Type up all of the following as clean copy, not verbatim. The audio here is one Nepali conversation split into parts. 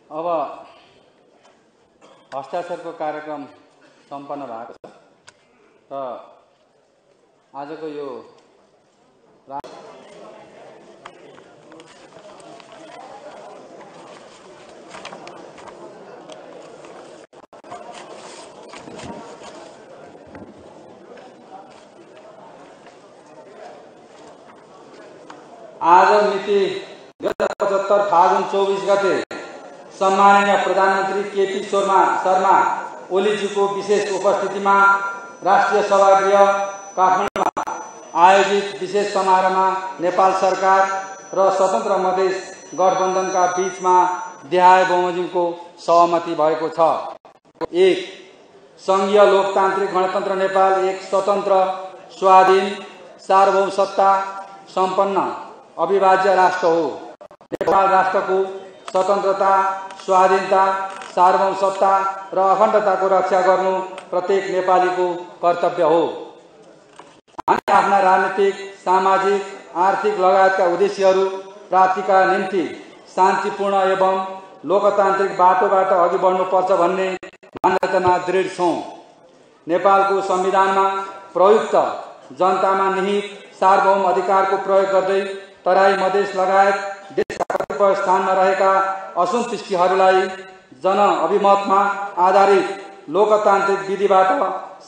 अब हस्ताक्षरको कार्यक्रम सम्पन्न भएको छ र आजको यो आज मिति 2075 फागुन 24 गते सम्माननीय प्रधानमन्त्री केपी शर्मा ओलीजीको विशेष उपस्थितिमा राष्ट्रिय सभागृह काठमाडौँमा आयोजित विशेष समारोहमा नेपाल सरकार र स्वतन्त्र मधेस गठबन्धनका बीचमा देहाय बमोजिमको सहमति भएको छ। 1. संघीय लोकतान्त्रिक गणतन्त्र नेपाल एक स्वतन्त्र, स्वाधीन, सार्वभौम सत्ता सम्पन्न अविभाज्य राष्ट्र हो। नेपाल राष्ट्रको स्वतन्त्रता, स्वाधीनता, सार्वभौम सत्ता र अखण्डताको रक्षा गर्नु प्रत्येक नेपालीको कर्तव्य हो। हामी आफ्ना राजनीतिक, सामाजिक, आर्थिक लगायतका उद्देश्यहरू प्राप्तिका निम्ति शान्तिपूर्ण एवं लोकतान्त्रिक बाटोबाट अघि बढ्नुपर्छ भन्ने मान्यतामा दृढ छौं। नेपालको संविधानमा प्रयुक्त जनतामा निहित सार्वभौम अधिकारको प्रयोग गर्दै तराई मधेस लगायत देशका कतिपय स्थानमा रहेका असन्तुष्टिहरूलाई जनअभिमतमा आधारित लोकतान्त्रिक विधिबाट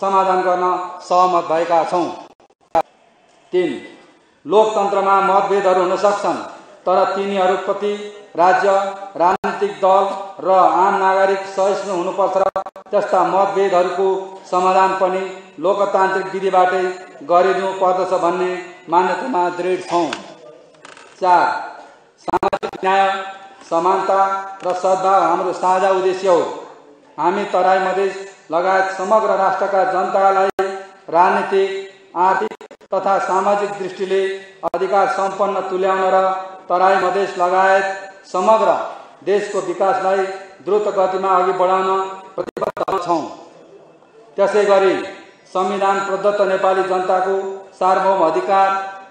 समाधान गर्न सहमत भएका छौं। 3. लोकतन्त्रमा मतभेदहरू हुन सक्छन्, तर तिनीहरूप्रति राज्य, राजनीतिक दल र आम नागरिक सहिष्णु हुनुपर्छ र त्यस्ता मतभेदहरूको समाधान पनि लोकतान्त्रिक विधिबाटै गरिनु पर्दछ भन्ने मान्यतामा दृढ छौं। 4. सामाजिक न्याय, समानता र सद्भाव हाम्रो साझा उद्देश्य हो। हामी तराई मधेस लगायत समग्र राष्ट्रका जनतालाई राजनीतिक, आर्थिक तथा सामाजिक दृष्टिले अधिकार सम्पन्न तुल्याउन र तराई मधेस लगायत समग्र देशको विकासलाई द्रुत गतिमा अघि बढाउन प्रतिबद्ध छौं। त्यसैगरी संविधान प्रदत्त नेपाली जनताको सार्वभौम अधिकार,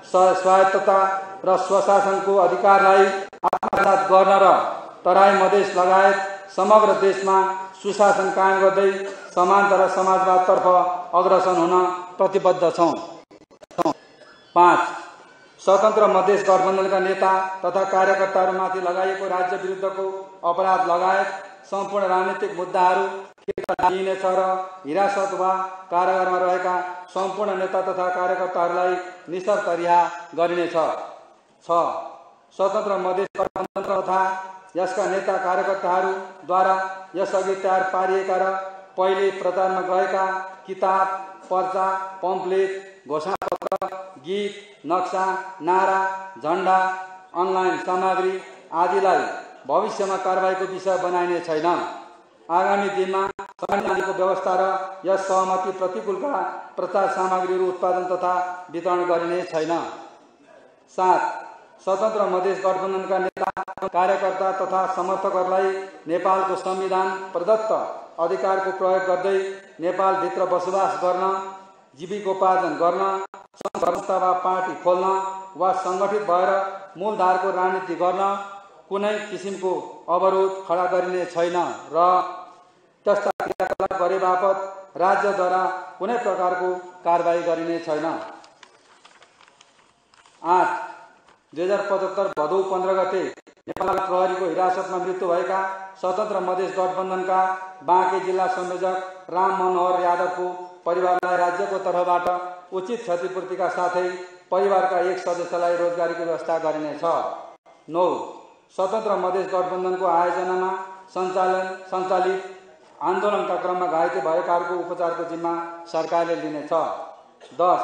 स्वायत्तता र स्वशासनको अधिकारलाई आत्मसात गर्न र तराई मधेस लगायत समग्र देशमा सुशासन कायम गर्दै समानता र समाजवादतर्फ अग्रसर हुन प्रतिबद्ध छौं। 5. स्वतन्त्र मधेस गठबन्धनका नेता तथा कार्यकर्ताहरूमाथि लगाइएको राज्य विरुद्धको अपराध लगायत सम्पूर्ण राजनीतिक मुद्दाहरू फिर्ता लिइनेछ र हिरासत वा कारागारमा रहेका सम्पूर्ण नेता तथा कार्यकर्ताहरूलाई निशर्त रिहा गरिनेछ। 6. स्वतन्त्र मधेस गठबन्धन तथा यसका नेता कार्यकर्ताहरूद्वारा यसअघि तयार पारिएका र पहिले प्रचारमा गएका किताब, पर्चा, पम्फलेट, घोषणापत्र, गीत, नक्सा, नारा, झण्डा, अनलाइन सामग्री आदिलाई भविष्यमा कारबाहीको विषय बनाइने छैन। आगामी दिनमा संविधानको व्यवस्था र यस सहमति प्रतिकूलका प्रचार सामग्रीहरू उत्पादन तथा वितरण गरिने छैन। 7. स्वतन्त्र मधेस गठबन्धनका नेता, कार्यकर्ता तथा समर्थकहरूलाई नेपालको संविधान प्रदत्त अधिकारको प्रयोग गर्दै नेपालभित्र बसोबास गर्न, जीविकोपार्जन गर्न, संस्था वा पार्टी खोल्न वा सङ्गठित भएर मूलधारको राजनीति गर्न कुनै किसिमको अवरोध खडा गरिने छैन र त्यस्ता क्रियाकलाप गरे बापत राज्यद्वारा कुनै प्रकारको कारबाही गरिने छैन। 8. 2075 भदौ 15 गते नेपाल प्रहरीको हिरासतमा मृत्यु भएका स्वतन्त्र मधेस गठबन्धनका बाँके जिल्ला संयोजक राम मनोहर यादवको परिवारलाई राज्यको तर्फबाट उचित क्षतिपूर्तिका साथै परिवारका एक सदस्यलाई रोजगारीको व्यवस्था गरिनेछ। 9. स्वतन्त्र मधेस गठबन्धनको आयोजनामा सञ्चालित आन्दोलनका क्रममा घाइते भएकाहरूको उपचारको जिम्मा सरकारले लिनेछ। 10.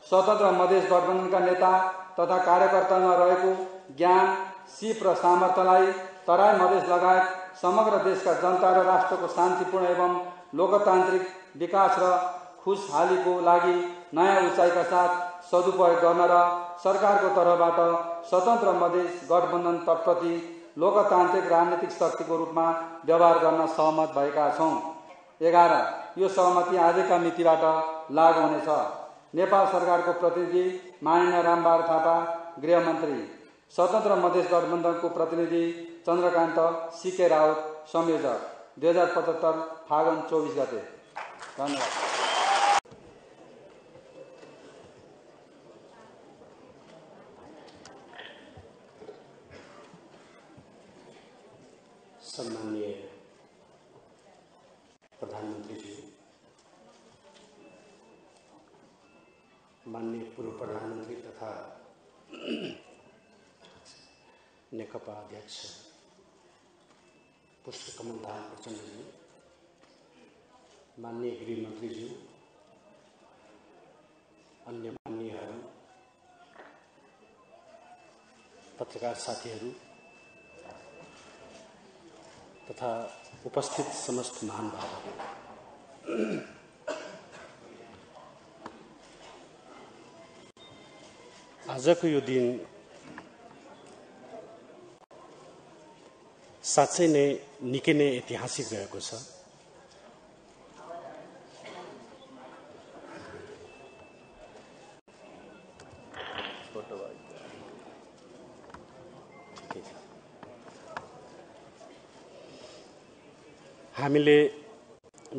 स्वतन्त्र मधेस गठबन्धनका नेता तथा कार्यकर्तामा रहेको ज्ञान, सिप र सामर्थ्यलाई तराई मधेस लगायत समग्र देशका जनता र राष्ट्रको शान्तिपूर्ण एवं लोकतान्त्रिक विकास र खुशहालीको लागि नयाँ उचाइका साथ सदुपयोग गर्न र सरकारको तर्फबाट स्वतन्त्र मधेस गठबन्धन तटप्रति लोकतान्त्रिक राजनीतिक शक्तिको रूपमा व्यवहार गर्न सहमत भएका छौं। 11. यो सहमति आजका मितिबाट लागू हुनेछ। नेपाल सरकारको प्रतिनिधि माननीय रामबहादुर थापा, गृहमन्त्री स्वतन्त्र मधेस गठबन्धनको प्रतिनिधि चन्द्रकान्त सीके राउत संयोजक 2075 फागुन 24 गते। धन्यवाद। सम्माननीय प्रधानमंत्री जी, माननीय पूर्व प्रधानमंत्री तथा नेकपा अध्यक्ष पुष्पकमल दाहाल प्रचण्ड जी, माननीय गृहमंत्री जी, अन्य माननीयहरू, पत्रकार साथीहरू तथा उपस्थित समस्त महानुभावहरू, आजको यो दिन साँच्चै नै निकै नै ऐतिहासिक रहेको छ। हामीले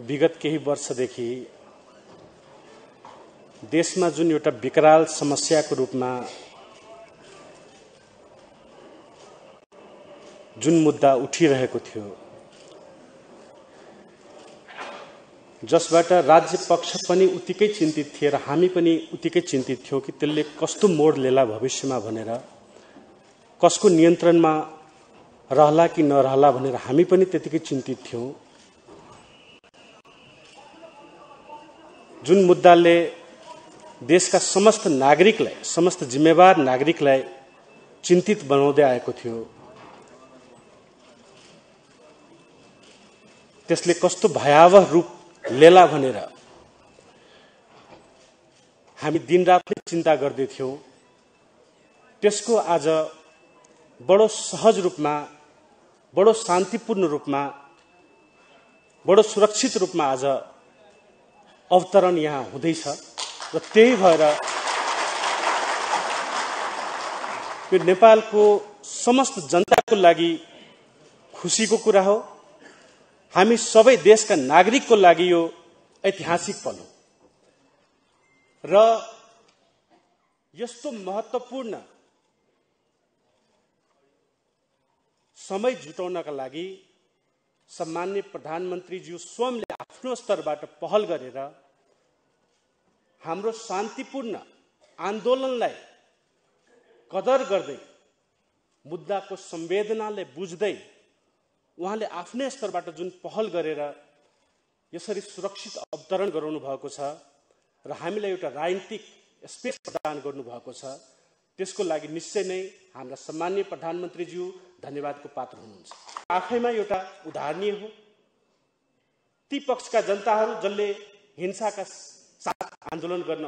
विगत केही वर्षदेखि देशमा जुन एउटा विकराल समस्याको रूपमा जुन मुद्दा उठिरहेको थियो, जसबाट राज्य पक्ष पनि उत्तिकै चिन्तित थिए र हामी पनि उत्तिकै चिन्तित थियौं कि त्यसले कस्तो मोड लिएला भविष्यमा भनेर, कसको नियन्त्रणमा रहला कि नरहला भनेर हामी पनि त्यतिकै चिन्तित थियौं। जुन मुद्दाले देशका समस्त नागरिकलाई, समस्त जिम्मेवार नागरिकलाई चिन्तित बनाउँदै आएको थियो, त्यसले कस्तो भयावह रूप लेला भनेर हामी दिनरात चिन्ता गर्दै थियौं। त्यसको आज बडो सहज रूपमा, बडो शान्तिपूर्ण रूपमा, बडो सुरक्षित रूपमा आज अवतरण यहाँ हुँदैछ र त्यही भएर यो नेपालको समस्त जनताको लागि खुसीको कुरा हो। हामी सबै देशका नागरिकको लागि यो ऐतिहासिक पल हो र यस्तो महत्त्वपूर्ण समय जुटाउनका लागि सम्माननीय प्रधानमन्त्रीज्यू स्वयंले आफ्नो स्तरबाट पहल गरेर हाम्रो शान्तिपूर्ण आन्दोलनलाई कदर गर्दै, मुद्दाको संवेदनाले बुझ्दै उहाँले आफ्नै स्तरबाट जुन पहल गरेर यसरी सुरक्षित अवतरण गराउनु भएको छ र हामीलाई एउटा राजनीतिक स्पेस प्रदान गर्नु भएको छ, त्यसको लागि निश्चय नै हाम्रा सम्माननीय प्रधानमन्त्रीज्यू धन्यवादको पात्र हुनुहुन्छ। आफैमा एउटा उदाहरणीय हो। ती पक्षका जनताहरू जसले हिंसाका साथ आन्दोलन गर्न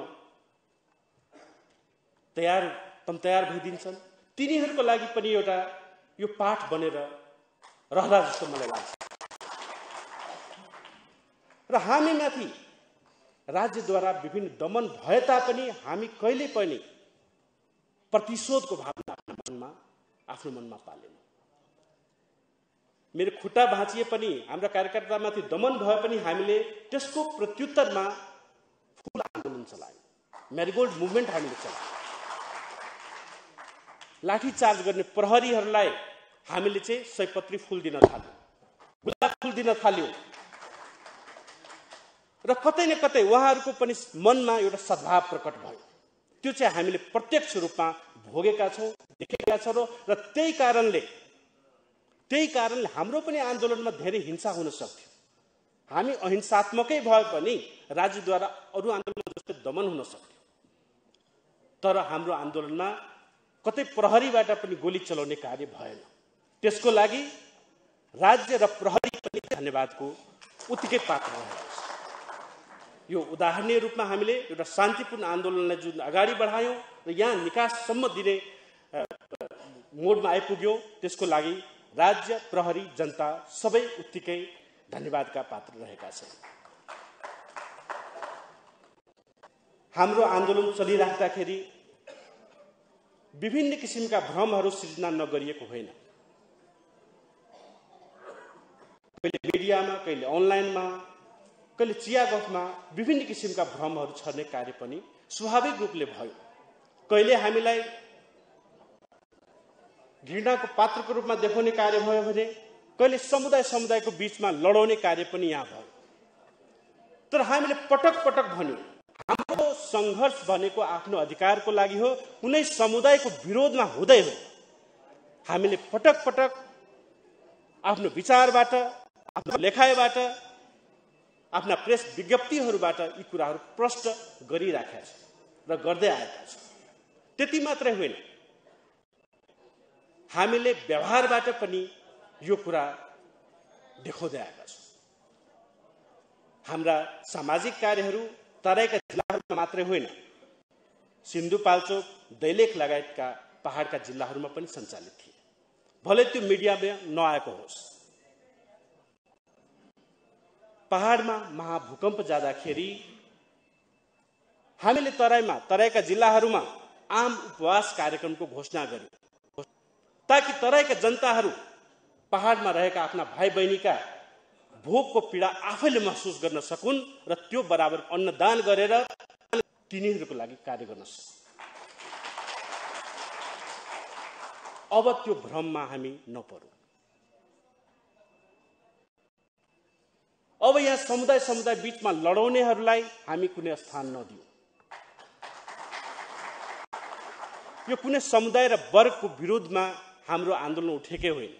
तयार भइदिन्छन्, तिनीहरूको लागि पनि एउटा यो पाठ बनेर रहला जस्तो मलाई लाग्छ। र हामीमाथि राज्यद्वारा विभिन्न दमन भए तापनि हामी कहिले पनि प्रतिशोधको भावना आफ्नो मनमा पालेनौं। मेरो खुट्टा भाँचिए पनि, हाम्रा कार्यकर्तामाथि दमन भए पनि हामीले त्यसको प्रत्युत्तरमा फुल आन्दोलन चलायौं, मेरीगोल्ड मुभमेन्ट हामीले चलायौं। लाठी चार्ज गर्ने प्रहरीहरूलाई हामीले चाहिँ सयपत्री फूल दिन थाल्यौं, गुलाब फूल दिन थाल्यौं र कतै न कतै उहाँहरूको पनि मनमा एउटा सद्भाव प्रकट भयो। त्यो चाहिँ हामीले प्रत्यक्ष रूपमा भोगेका छौं, देखेका छौं र त्यही कारणले हाम्रो पनि आन्दोलनमा धेरै हिंसा हुन सक्थ्यो। हामी अहिंसात्मकै भए पनि राज्यद्वारा अरू आन्दोलन जस्तै दमन हुन सक्थ्यो, तर हाम्रो आन्दोलनमा कतै प्रहरीबाट पनि गोली चलाउने कार्य भएन। त्यसको लागि राज्य र प्रहरी पनि धन्यवादको उत्तिकै पात्र रहेको छ। यो उदाहरणीय रूपमा हामीले एउटा शान्तिपूर्ण आन्दोलनलाई जुन अगाडि बढायौं र यहाँ निकाससम्म दिने मोडमा आइपुग्यौं, त्यसको लागि राज्य, प्रहरी, जनता सबै उत्तिकै धन्यवादका पात्र रहेका छन्। हाम्रो आन्दोलन चलिराख्दाखेरि विभिन्न किसिमका भ्रमहरू सृजना नगरिएको होइन। कहिले मिडियामा, कहिले अनलाइनमा, कहिले चिया गफमा विभिन्न किसिमका भ्रमहरू छर्ने कार्य पनि स्वाभाविक रूपले भयो। कहिले हामीलाई घृणाको पात्रको रूपमा देखाउने कार्य भयो भने कहिले समुदायको बीचमा लडाउने कार्य पनि यहाँ भयो। तर हामीले पटक पटक भन्यौं, हाम्रो संघर्ष भनेको आफ्नो अधिकारको लागि हो, कुनै समुदायको विरोधमा हुँदै हो। हामीले पटक पटक आफ्नो विचारबाट, आफ्नो लेखाइबाट, आफ्ना प्रेस विज्ञप्तिहरूबाट यी कुराहरू प्रष्ट गरिराखेका छौं र गर्दै आएका छौं। त्यति मात्रै होइन, हामीले व्यवहारबाट पनि यो कुरा देखाउँदै आएका छौं। हाम्रा सामाजिक कार्यहरू तराईका जिल्लाहरूमा मात्रै होइन, सिन्धुपाल्चोक, दैलेख लगायतका पहाडका जिल्लाहरूमा पनि सञ्चालित थिए। भले त्यो मिडियामा नआएको होस्। पहाडमा महाभूकम्प जाँदाखेरि हामीले तराईका जिल्लाहरूमा आम उपवास कार्यक्रमको घोषणा गर्यौं, ताकि तराईका जनताहरू पहाडमा रहेका आफ्ना भाइ बहिनीका भोकको पीडा आफैले महसुस गर्न सकुन् र त्यो बराबर अन्नदान गरेर तिनीहरूको लागि कार्य गर्न सक्छौं। अब त्यो भ्रममा हामी नपरौं। अब यहाँ समुदाय बीचमा लडाउनेहरूलाई हामी कुनै स्थान नदियौं। यो कुनै समुदाय र वर्गको विरोधमा हाम्रो आन्दोलन उठेकै होइन।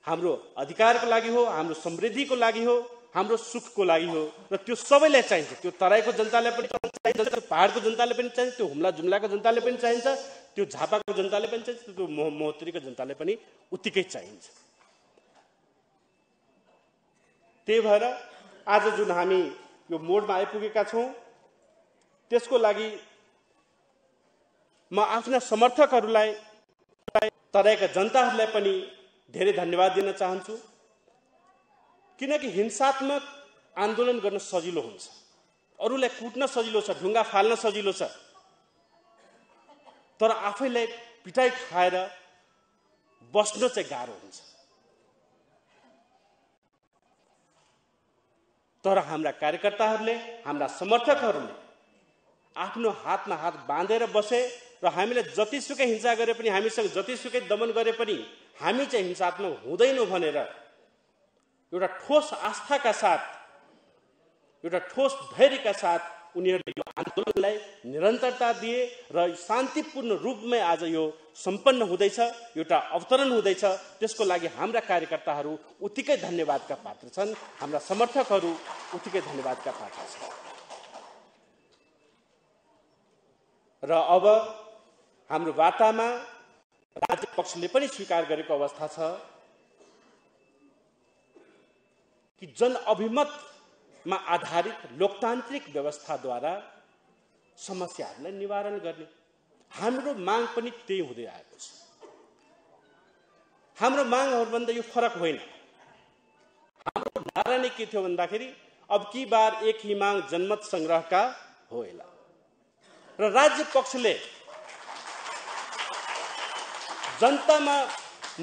हाम्रो अधिकारको लागि हो, हाम्रो समृद्धिको लागि हो, हाम्रो सुखको लागि हो र त्यो सबैलाई चाहिन्छ। त्यो तराईको जनतालाई पनि चाहिन्छ, त्यो पहाडको जनताले पनि चाहिन्छ, त्यो हुम्ला जुम्लाको जनताले पनि चाहिन्छ, त्यो झापाको जनताले पनि चाहिन्छ, त्यो महोत्तरीको जनताले पनि उत्तिकै चाहिन्छ। त्यही भएर आज जुन हामी यो मोडमा आइपुगेका छौं, त्यसको लागि म आफ्ना समर्थकहरूलाई, तराईका जनताहरूलाई पनि धेरै धन्यवाद दिन चाहन्छु। किनकि हिंसात्मक आन्दोलन गर्न सजिलो हुन्छ, अरूलाई कुट्न सजिलो छ, ढुङ्गा फाल्न सजिलो छ, तर आफैलाई पिटाई खाएर बस्न चाहिँ गाह्रो हुन्छ। तर हाम्रा कार्यकर्ताहरूले, हाम्रा समर्थकहरूले आफ्नो हातमा हात बाँधेर बसे र हामीले जतिसुकै हिंसा गरे पनि, हामीसँग जतिसुकै दमन गरे पनि हामी चाहिँ हिंसात्मक हुँदैनौँ भनेर एउटा ठोस आस्थाका साथ, एउटा ठोस धैर्यका साथ उनीहरूले यो आन्दोलनलाई निरन्तरता दिए र शान्तिपूर्ण रूपमै आज यो सम्पन्न हुँदैछ, एउटा अवतरण हुँदैछ। त्यसको लागि हाम्रा कार्यकर्ताहरू उत्तिकै धन्यवादका पात्र छन्, हाम्रा समर्थकहरू उत्तिकै धन्यवादका पात्र छन्। र अब हाम्रो वार्तामा राज्य पक्षले पनि स्वीकार गरेको अवस्था छ कि जनअभिमतमा आधारित लोकतान्त्रिक व्यवस्थाद्वारा समस्याहरूलाई निवारण गर्ने। हाम्रो माग पनि त्यही हुँदै आएको छ। हाम्रो मागहरूभन्दा यो फरक होइन। हाम्रो नारा नै के थियो भन्दाखेरि, अब की बार एक ही माग जनमत संग्रहका होएला। र राज्य पक्षले जनतामा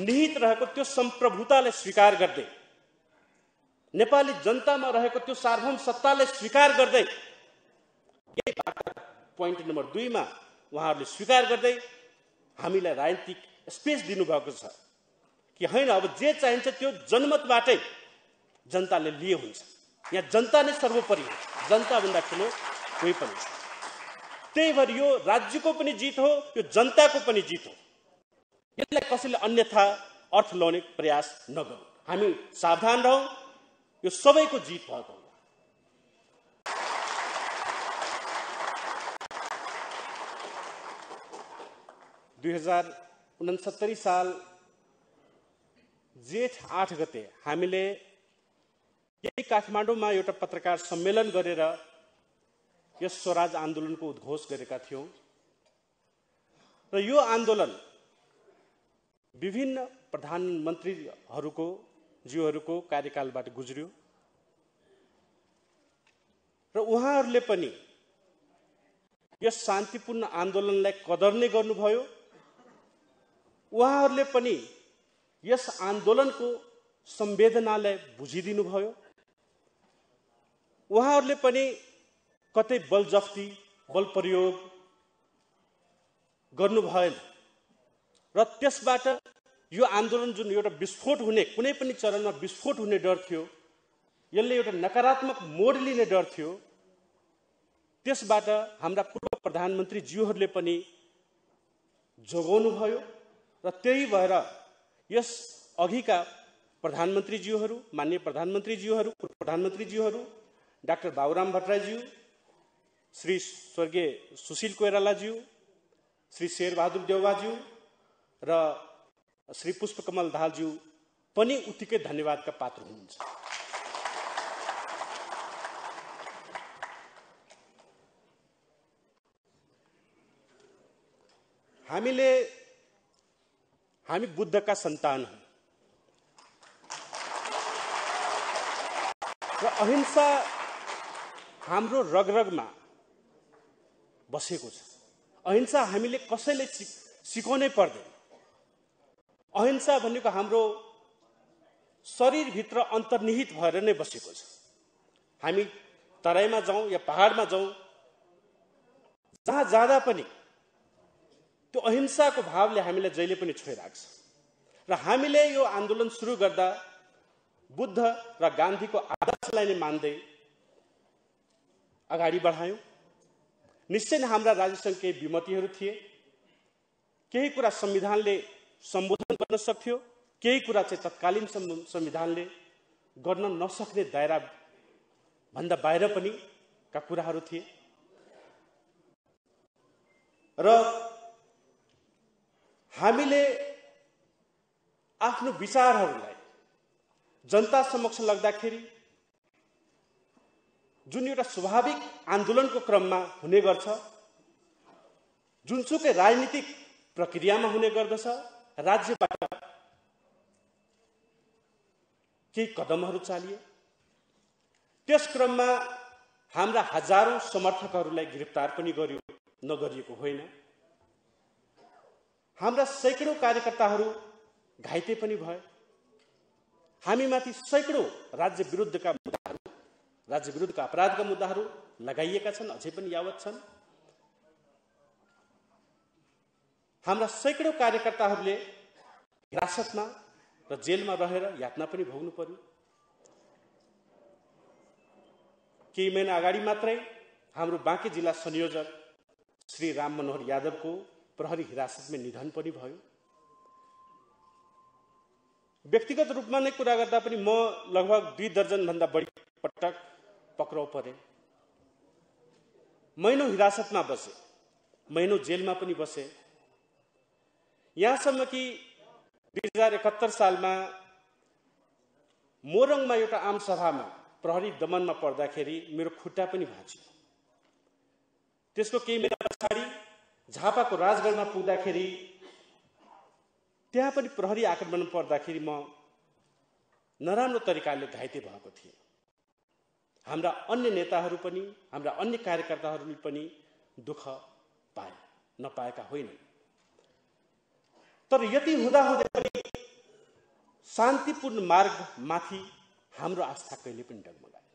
निहित रहेको त्यो सम्प्रभुतालाई स्वीकार गर्दै, नेपाली जनतामा रहेको त्यो सार्वभौम सत्तालाई स्वीकार गर्दै, पोइन्ट नम्बर 2 मा उहाँहरूले स्वीकार गर्दै हामीलाई राजनीतिक स्पेस दिनुभएको छ कि होइन, अब जे चाहिन्छ त्यो जनमतबाटै जनताले लिए हुन्छ। यहाँ जनता नै सर्वोपरि हो, जनताभन्दा ठुलो कोही पनि छैन। त्यही भएर यो राज्यको पनि जित हो, यो जनताको पनि जित हो। यसलाई कसैले अन्यथा अर्थ लाउने प्रयास नगरौँ। हामी सावधान रहौँ, यो सबैको जित भएको हो। 2069 साल जेठ 8 गते हामीले यही काठमाडौँमा एउटा पत्रकार सम्मेलन गरेर यस स्वराज आन्दोलनको उद्घोष गरेका थियौं र यो आन्दोलन विभिन्न प्रधानमन्त्रीहरूको जीवहरूको कार्यकालबाट गुज्रियो र उहाँहरूले पनि यस शान्तिपूर्ण आन्दोलनलाई कदर नै गर्नुभयो उहाँहरूले पनि यस आन्दोलनको संवेदनालाई बुझिदिनु भयो। उहाँहरूले पनि कतै बल जफ्ती, बल प्रयोग गर्नु भएन र त्यसबाट यो आन्दोलन जुन एउटा विस्फोट हुने, कुनै पनि चरणमा विस्फोट हुने डर थियो, यसले एउटा नकारात्मक मोड लिने डर थियो, त्यसबाट हाम्रा पूर्व प्रधानमन्त्री ज्यूहरूले पनि जोगाउनु भयो र त्यही भएर यस अघिका प्रधानमन्त्रीज्यूहरू, माननीय प्रधानमन्त्रीज्यूहरू, पूर्व प्रधानमन्त्रीज्यूहरू, डाक्टर बाबुराम भट्टराईज्यू, श्री स्वर्गीय सुशील कोइरालाज्यू, श्री शेरबहादुर देउवाज्यू र श्री पुष्पकमल दाहालज्यू पनि उत्तिकै धन्यवादका पात्र हुनुहुन्छ। हामी बुद्धका सन्तान हौं र अहिंसा हाम्रो रगरगमा बसेको छ। अहिंसा हामीले कसैले सिकाउनै पर्दैन। अहिंसा भनेको हाम्रो शरीरभित्र अन्तर्निहित भएर नै बसेको छ। हामी तराईमा जाउँ या पहाडमा जाउँ, जहाँ जाँदा पनि त्यो अहिंसाको भावले हामीलाई जहिले पनि छोइराख्छ र हामीले यो आन्दोलन सुरु गर्दा बुद्ध र गान्धीको आदर्शलाई नै मान्दै अगाडि बढायौं। निश्चय नै हाम्रा राज्यसँग केही विमतिहरू थिए, केही कुरा संविधानले सम्बोधन गर्न सक्थ्यो, केही कुरा चाहिँ तत्कालीन संविधानले गर्न नसक्ने दायरा भन्दा बाहिर पनि का कुराहरू थिए र हामीले आफ्नो विचारहरूलाई जनता समक्ष लग्दाखेरि जुन एउटा स्वाभाविक आन्दोलनको क्रममा हुने गर्छ, जुनसुकै राजनीतिक प्रक्रियामा हुने गर्दछ, राज्यबाट केही कदमहरू चालिए। त्यस क्रममा हाम्रा हजारौं समर्थकहरूलाई गिरफ्तार पनि गरियो, नगरिएको होइन। हाम्रा सैकडौं कार्यकर्ताहरू घाइते पनि भए। हामीमाथि सैकडौं राज्य विरुद्धका अपराधका मुद्दाहरू लगाइएका छन्, अझै पनि यावत छन्। हाम्रा सैकडौं कार्यकर्ताहरूले हिरासतमा र जेलमा रहेर यातना पनि भोग्नु पर्यो। केही महिना अगाडि मात्रै हाम्रो बाँके जिल्ला संयोजक श्री राम मनोहर यादवको प्रहरी हिरासतमा निधन पनि भयो। व्यक्तिगत रूपमा नै कुरा गर्दा पनि म लगभग 2 दर्जन भन्दा बढी पटक पक्राउ परे। महिनौं हिरासतमा बसे, महिनौं जेलमा पनि बसे। यहाँसम्म कि 2071 सालमा मोरङमा एउटा आम सभामा प्रहरी दमनमा पर्दाखेरि मेरो खुट्टा पनि भाँचियो। त्यसको केही महिना पछाडि झापाको राजगढमा पुग्दाखेरि त्यहाँ पनि प्रहरी आक्रमण पर्दाखेरि म नराम्रो तरिकाले घाइते भएको थिएँ। हाम्रा अन्य नेताहरू पनि, हाम्रा अन्य कार्यकर्ताहरूले पनि दुःख पाए, नपाएका होइनन्। तर यति हुँदाहुँदै पनि शान्तिपूर्ण मार्गमाथि हाम्रो आस्था कहिले पनि डगमगाएन।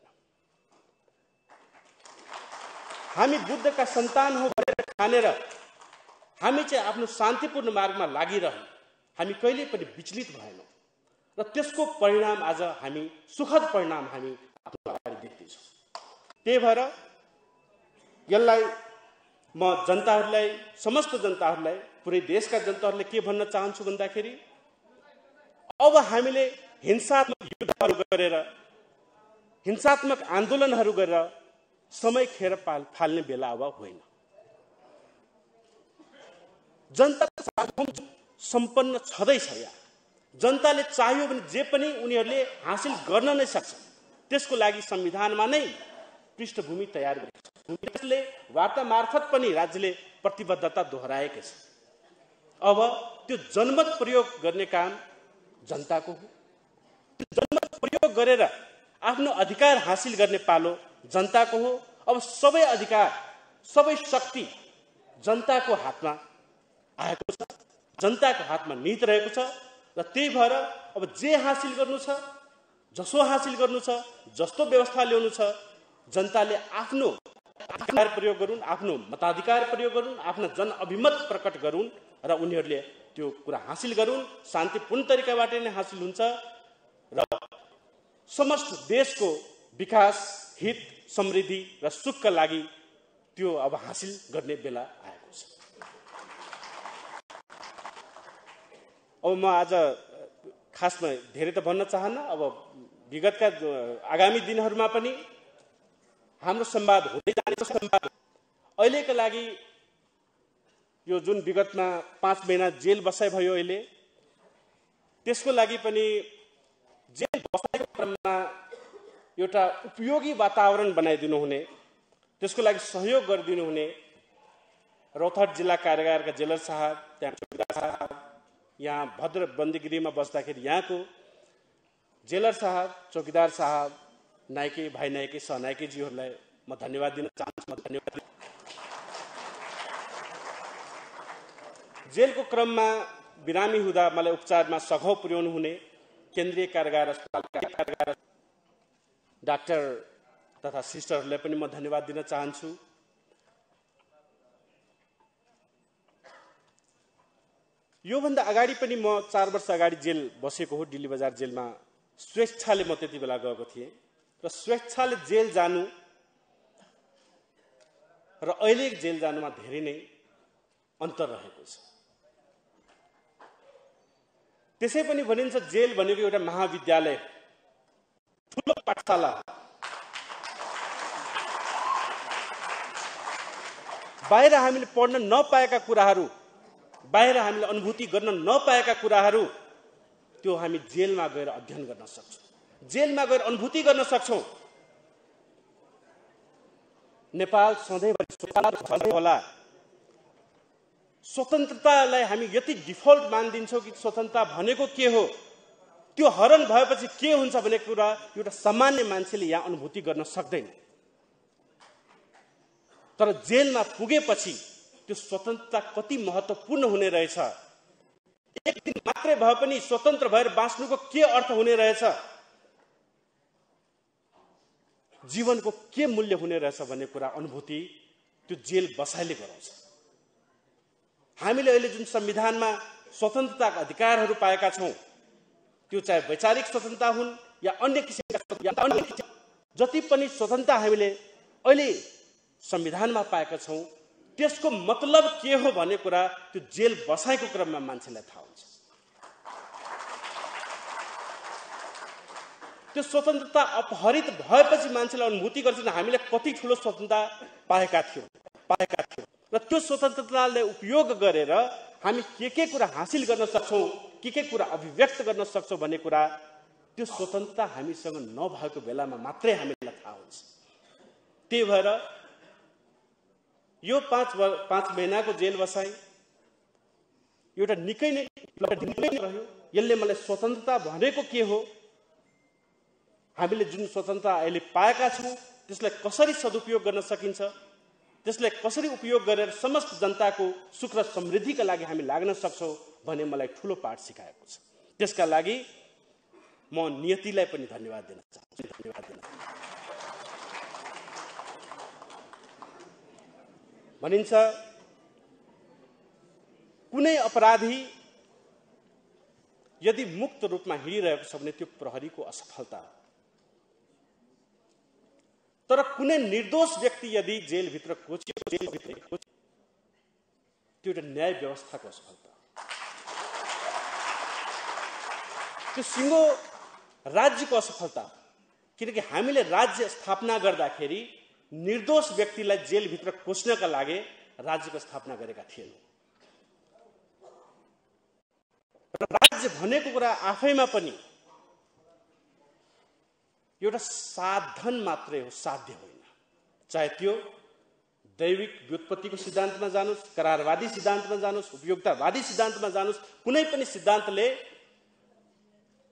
हामी बुद्धका सन्तान हौ भनेर ठानेर हामी चाहिँ आफ्नो शान्तिपूर्ण मार्गमा लागिरह्यौं। हामी कहिले पनि विचलित भएनौं र त्यसको परिणाम आज हामी सुखद परिणाम हामी आफ्नो अगाडि देख्दैछौँ। त्यही भएर यसलाई म जनताहरूलाई, समस्त जनताहरूलाई, पुरै देशका जनताहरूले के भन्न चाहन्छु भन्दाखेरि अब हामीले हिंसात्मक युद्धहरू गरेर, हिंसात्मक आन्दोलनहरू गरेर समय खेर फाल्ने बेला अब होइन। जनताको सार्वभौम सम्पन्न छँदैछ। यहाँ जनताले चाहियो भने जे पनि उनीहरूले हासिल गर्न नै सक्छ। त्यसको लागि संविधानमा नै पृष्ठभूमि तयार गरेको छ। त्यसले वार्ता मार्फत पनि राज्यले प्रतिबद्धता दोहोऱ्याएको छ। अब त्यो जनमत प्रयोग गर्ने काम जनताको हो। त्यो जनमत प्रयोग गरेर आफ्नो अधिकार हासिल गर्ने पालो जनताको हो। अब सबै अधिकार, सबै शक्ति जनताको हातमा आएको छ। जनताको हातमा निहित रहेको छ र त्यही भएर अब जे हासिल गर्नु छ, जसो हासिल गर्नु छ, जस्तो व्यवस्था ल्याउनु छ, जनताले आफ्नो अधिकार प्रयोग गरून्, आफ्नो मताधिकार प्रयोग गरून्, आफ्ना जनअभिमत प्रकट गरून् र उनीहरूले त्यो कुरा हासिल गरून्। शान्तिपूर्ण तरिकाबाट नै हासिल हुन्छ र समस्त देशको विकास, हित, समृद्धि र सुखका लागि त्यो अब हासिल गर्ने बेला आएको छ। अब म आज खासमा धेरै त भन्न चाहन्न। अब विगतका आगामी दिनहरूमा पनि हाम्रो संवाद हुँदै जानेछ। संवाद अहिलेका लागि यो जुन विगतमा 5 महिना जेल बसाइ भयो, अहिले त्यसको लागि पनि जेल बसाइको क्रममा एउटा उपयोगी वातावरण बनाइदिनु हुने, त्यसको लागि सहयोग गरिदिनु हुने रौतहट जिल्ला कारागारका जेलर साहब, त्यहाँ चौकीदार साहब, यहाँ भद्र बन्दीगृहमा बस्दाखेरि यहाँको जेलर साहब, चौकीदार साहब, नायके, भाइ नायके, सहनायकेजीहरूलाई म धन्यवाद दिन चाहन्छु। जेलको क्रममा बिरामी हुँदा मलाई उपचारमा सघाउ पुर्याउनु हुने केन्द्रीय कारागार अस्पताल डाक्टर तथा सिस्टरहरूलाई पनि म धन्यवाद दिन चाहन्छु। योभन्दा अगाडि पनि म 4 वर्ष अगाडि जेल बसेको हो, दिल्ली बजार जेलमा स्वेच्छाले म त्यति बेला गएको थिएँ र स्वेच्छाले जेल जानु र अहिले जेल जानुमा धेरै नै अन्तर रहेको छ। त्यसै पनि भनिन्छ जेल भनेको एउटा महाविद्यालय, ठुलो पाठशाला। बाहिर हामीले पढ्न नपाएका कुराहरू, बाहिर हामीले अनुभूति गर्न नपाएका कुराहरू त्यो हामी जेलमा गएर अध्ययन गर्न सक्छौँ, जेलमा गएर अनुभूति गर्न सक्छौँ। नेपाल सधैँभरि होला। स्वतन्त्रतालाई हामी यति डिफल्ट मानिदिन्छौँ कि स्वतन्त्रता भनेको के हो, त्यो हरण भएपछि के हुन्छ भन्ने कुरा एउटा सामान्य मान्छेले यहाँ अनुभूति गर्न सक्दैन। तर जेलमा पुगेपछि त्यो स्वतन्त्रता कति महत्त्वपूर्ण हुने रहेछ, एक दिन मात्रै भए पनि स्वतन्त्र भएर बाँच्नुको के अर्थ हुने रहेछ, जीवनको के मूल्य हुने रहेछ भन्ने कुरा अनुभूति त्यो जेल बसाइले गराउँछ। हामीले अहिले जुन संविधानमा स्वतन्त्रताका अधिकारहरू पाएका छौँ, त्यो चाहे वैचारिक स्वतन्त्रता हुन् या अन्य किसिमका जति पनि स्वतन्त्रता हामीले अहिले संविधानमा पाएका छौँ, त्यसको मतलब के हो भन्ने कुरा त्यो जेल बसाइको क्रममा मान्छेलाई थाहा हुन्छ। त्यो स्वतन्त्रता अपहरित भएपछि मान्छेले अनुभूति गर्छन् हामीले कति ठुलो स्वतन्त्रता पाएका थियौँ र त्यो स्वतन्त्रतालाई उपयोग गरेर हामी के कुरा हासिल गर्न सक्छौँ, के कुरा अभिव्यक्त गर्न सक्छौँ भन्ने कुरा त्यो स्वतन्त्रता हामीसँग नभएको बेलामा मात्रै हामीलाई थाहा हुन्छ। त्यही भएर यो 5 महिनाको जेल बसाइ एउटा निकै नै रह्यो। यसले मलाई स्वतन्त्रता भनेको के हो, हामीले जुन स्वतन्त्रता अहिले पाएका छौँ त्यसलाई कसरी सदुपयोग गर्न सकिन्छ, त्यसलाई कसरी उपयोग गरेर समस्त जनताको सुख र समृद्धिका लागि हामी लाग्न सक्छौँ भन्ने मलाई ठुलो पाठ सिकाएको छ। त्यसका लागि म नियतिलाई पनि धन्यवाद दिन चाहन्छु। भनिन्छ कुनै अपराधी यदि मुक्त रूपमा हिँडिरहेको छ भने त्यो प्रहरीको असफलता हो, तर कुनै निर्दोष व्यक्ति यदि जेलभित्र कोचिएको त्यो एउटा न्याय व्यवस्थाको असफलता, त्यो सिङ्गो राज्यको असफलता। किनकि हामीले राज्य स्थापना गर्दाखेरि निर्दोष व्यक्तिलाई जेलभित्र कोच्नका लागि राज्यको स्थापना गरेका थिएनौँ। राज्य भनेको कुरा आफैमा पनि एउटा साधन मात्रै हो, साध्य होइन। चाहे त्यो दैविक व्युत्पत्तिको सिद्धान्तमा जानुस्, करारवादी सिद्धान्तमा जानुस्, उपयोगितावादी सिद्धान्तमा जानुस्, कुनै पनि सिद्धान्तले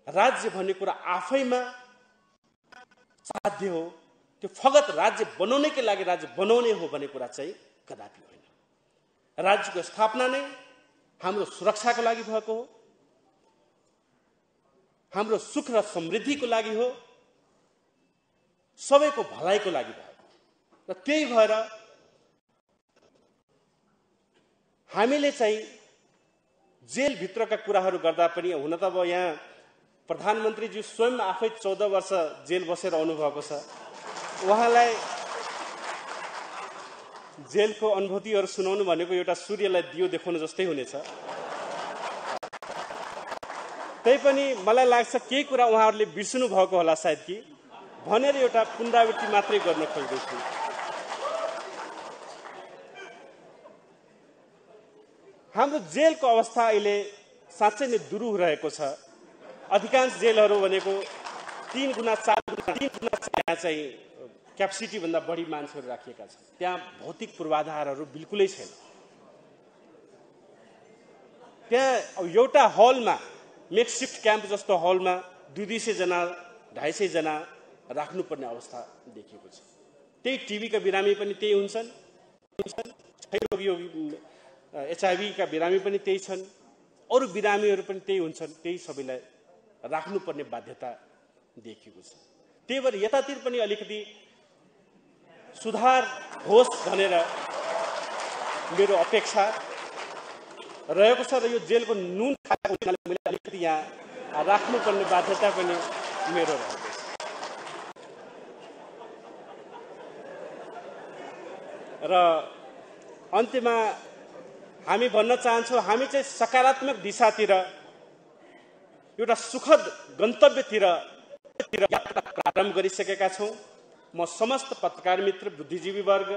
राज्य भन्ने कुरा आफैमा साध्य हो, त्यो फगत राज्य बनाउनैकै लागि राज्य बनाउने हो भन्ने कुरा चाहिँ कदापि होइन। राज्यको स्थापना नै हाम्रो सुरक्षाको लागि भएको हो, हाम्रो सुख र समृद्धिको लागि हो, सबैको भलाइको लागि भयो। र त्यही भएर हामीले चाहिँ जेलभित्रका कुराहरू गर्दा पनि, हुन त अब यहाँ प्रधानमन्त्रीज्यू स्वयं आफै 14 वर्ष जेल बसेर आउनुभएको छ, उहाँलाई जेलको अनुभूतिहरू सुनाउनु भनेको एउटा सूर्यलाई दियो देखाउनु जस्तै हुनेछ। त्यही पनि मलाई लाग्छ केही कुरा उहाँहरूले बिर्सनु भएको होला सायद कि भनेर एउटा पुनरावृत्ति मात्रै गर्न खोज्दैछु। हाम्रो जेलको अवस्था अहिले साँच्चै नै दुरूह रहेको छ। अधिकांश जेलहरू भनेको 3 गुणा 4 गुणा यहाँ चाहिँ क्यापेसिटी भन्दा बढी मान्छेहरू राखिएका छन्। त्यहाँ भौतिक पूर्वाधारहरू बिल्कुलै छैन। त्यहाँ एउटा हलमा, मेकसिफ्ट क्याम्प जस्तो हलमा 200 जना 250 जना राख्नुपर्ने अवस्था देखिएको छ। त्यही टिबीका बिरामी पनि त्यही हुन्छन्, HIV का बिरामी पनि त्यही छन्, अरू बिरामीहरू पनि त्यही हुन्छन्। त्यही सबैलाई राख्नुपर्ने बाध्यता देखिएको छ। त्यही भएर यतातिर पनि अलिकति सुधार होस् भनेर मेरो अपेक्षा रहेको छ। र यो जेलको नुन खाएको हुनाले मैले अलिकति यहाँ राख्नुपर्ने बाध्यता पनि मेरो रहेको छ। र अन्त्यमा हामी भन्न चाहन्छौँ, हामी चाहिँ सकारात्मक दिशातिर, एउटा सुखद गन्तव्यतिर यात्रा प्रारम्भ गरिसकेका छौँ। म समस्त पत्रकार मित्र, बुद्धिजीवी वर्ग,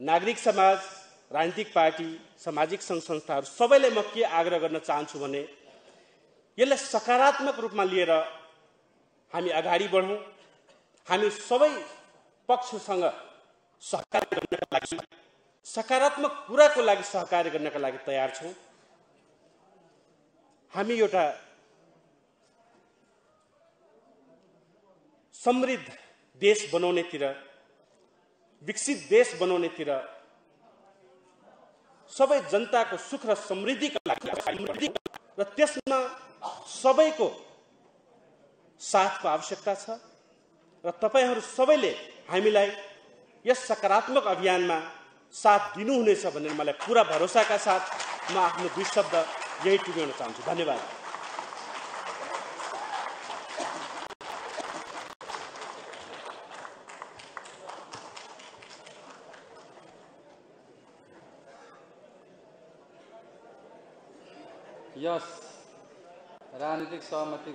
नागरिक समाज, राजनीतिक पार्टी, सामाजिक सङ्घ संस्थाहरू सबैलाई म के आग्रह गर्न चाहन्छु भने यसलाई सकारात्मक रूपमा लिएर हामी अगाडि बढौँ। हामी सबै पक्षसँग सहकार्य गर्नका लागि, सकारात्मक कुराको लागि सहकार्य गर्नका लागि तयार छौँ। हामी एउटा समृद्ध देश बनाउनेतिर, विकसित देश बनाउनेतिर, सबै जनताको सुख र समृद्धिका लागि र त्यसमा सबैको साथको आवश्यकता छ। र तपाईहरू सबैले हामीलाई यस सकारात्मक अभियानमा साथ दिनुहुनेछ भनेर मलाई पूरा भरोसाका साथ म आफ्नो 2 शब्द यही टुङ्ग्याउन चाहन्छु। धन्यवाद। यस राजनीतिक सहमति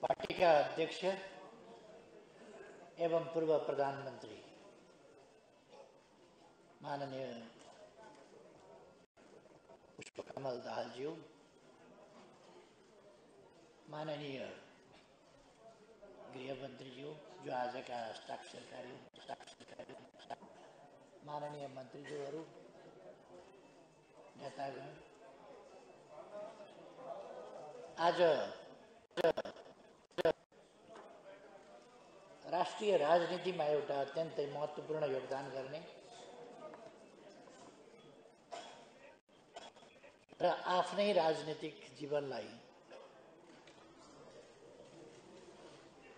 पार्टी का अध्यक्ष एवं पूर्व प्रधानमंत्री माननीय पुष्पकमल दाहाल जी, माननीय गृह मंत्री जी जो आज का हस्ताक्षर कार्य, माननीय मंत्री जी, नेतागण, आज राष्ट्रिय राजनीति में एउटा अत्यन्तै महत्त्वपूर्ण योगदान गर्ने र आफ्नै राजनीतिक जीवनलाई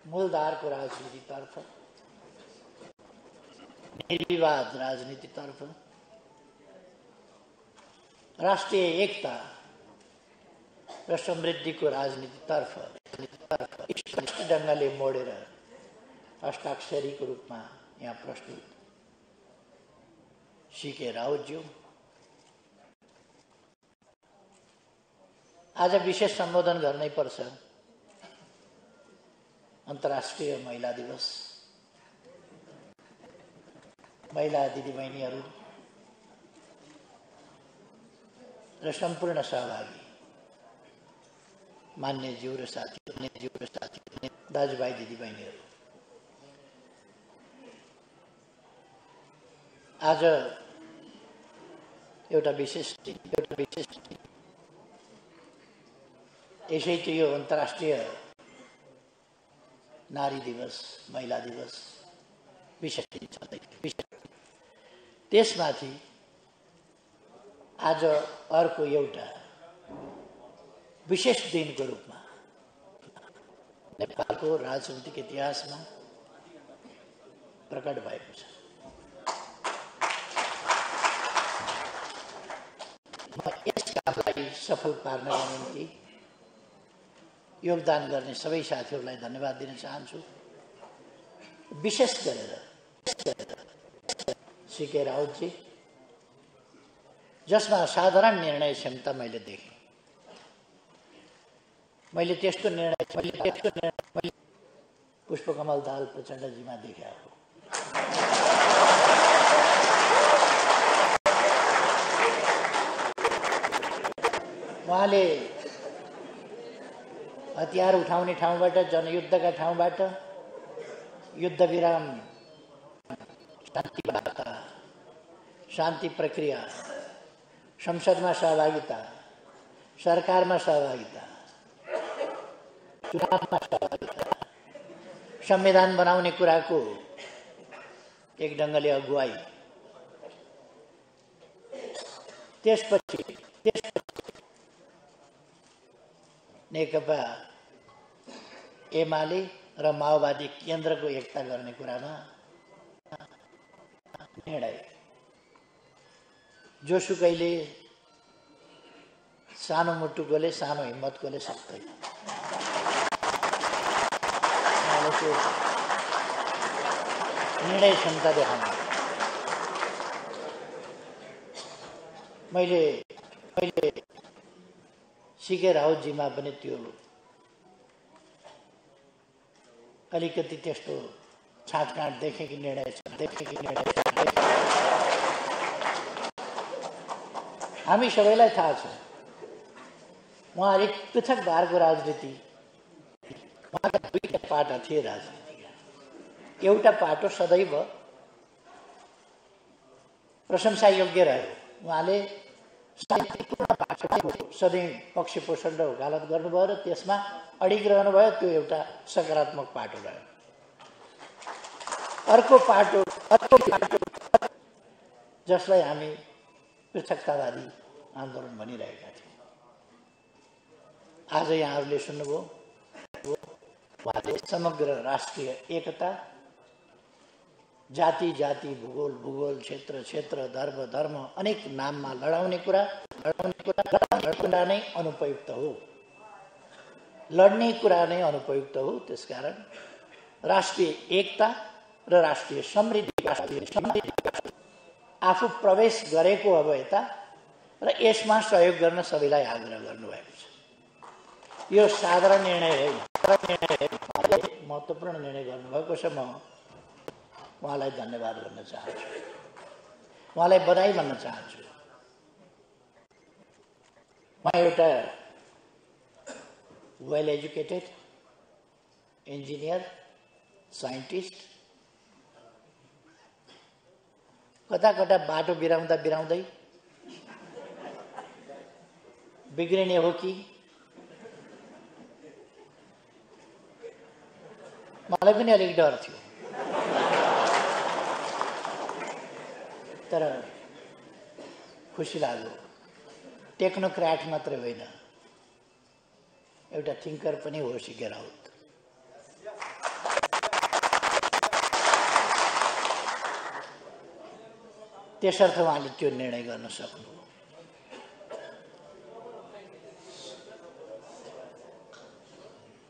मूलधारको राजनीतितर्फ, निर्विवाद राजनीतितर्फ, राष्ट्रिय एकता र समृद्धिको राजनीतितर्फ स्पष्ट ढङ्गले मोडेर हस्ताक्षरीको रूपमा यहाँ प्रस्तुत सीके राउतज्यू आज विशेष सम्बोधन गर्नै पर्छ। अन्तर्राष्ट्रिय महिला दिवस, महिला दिदीबहिनीहरू र सम्पूर्ण सहभागी मान्यज्यू र साथी दाजुभाइ दिदीबहिनीहरू, आज एउटा विशेष यसै यो अन्तर्राष्ट्रिय नारी दिवस, महिला दिवस विशेष दिन छँदैछ। त्यसमाथि आज अर्को एउटा विशेष दिनको रूपमा नेपालको राजनीतिक इतिहासमा प्रकट भएको छ। म यस कामलाई सफल पार्नका निम्ति योगदान गर्ने सबै साथीहरूलाई धन्यवाद दिन चाहन्छु। विशेष गरेर सीके राउतजी, जसमा साधारण निर्णय क्षमता मैले देखेँ। मैले त्यस्तो निर्णय पुष्पकमल दाहाल प्रचण्डजीमा देखेँ। उहाँले हतियार उठाउने ठाउँबाट, जनयुद्धका ठाउँबाट युद्ध विराम, शान्ति वार्ता, शान्ति प्रक्रिया, संसदमा सहभागिता, सरकारमा सहभागिता, चुनावमा सहभागिता, संविधान बनाउने कुराको एक ढङ्गले अगुवाई, त्यसपछि नेकपा एमाले र माओवादी केन्द्रको एकता गर्ने कुरामा निर्णय। जोसुकैले सानो मुटुकोले, सानो हिम्मतकोले सक्दैन। निर्णय क्षमता देखाउनु। मैले सीके राउतजीमा पनि त्यो अलिकति त्यस्तो छाँटकाँट देखेँ कि निर्णय हामी सबैलाई थाहा छ उहाँ अलिक पृथक भारको राजनीति, उहाँका दुईटा पाटा थिए राजनीतिका। एउटा पाटो सदैव प्रशंसा योग्य रह्यो, उहाँले सधैँ पक्ष पोषण र वकालत गर्नुभयो र त्यसमा अडिग रहनुभयो। त्यो एउटा सकारात्मक पाटो रह्यो। अर्को पाटो जसलाई हामी पृथकतावादी आन्दोलन भनिरहेका थियौँ। आज यहाँहरूले सुन्नुभयो, उहाँले समग्र राष्ट्रिय एकता, जाति जाति, भूगोल भूगोल, क्षेत्र क्षेत्र, धर्म अनेक नाममा लडाउने कुरा नै अनुपयुक्त हो, लड्ने कुरा नै अनुपयुक्त हो। त्यसकारण राष्ट्रिय एकता र राष्ट्रिय समृद्धि आफू प्रवेश गरेको अब यता र यसमा सहयोग गर्न सबैलाई आग्रह गर्नुभएको छ। यो साधारण निर्णय होइन, महत्त्वपूर्ण निर्णय गर्नुभएको छ। म उहाँलाई धन्यवाद भन्न चाहन्छु, उहाँलाई बधाई भन्न चाहन्छु। उहाँ एउटा वेल एजुकेटेड इन्जिनियर, साइन्टिस्ट, कता कता बाटो बिराउँदै बिग्रिने हो कि मलाई पनि अलिक डर थियो। तर खुसी लाग्यो, टेक्नोक्र्याट मात्रै होइन, एउटा थिङ्कर पनि हो सीके राउत। त्यसर्थ उहाँले त्यो निर्णय गर्न सक्नु।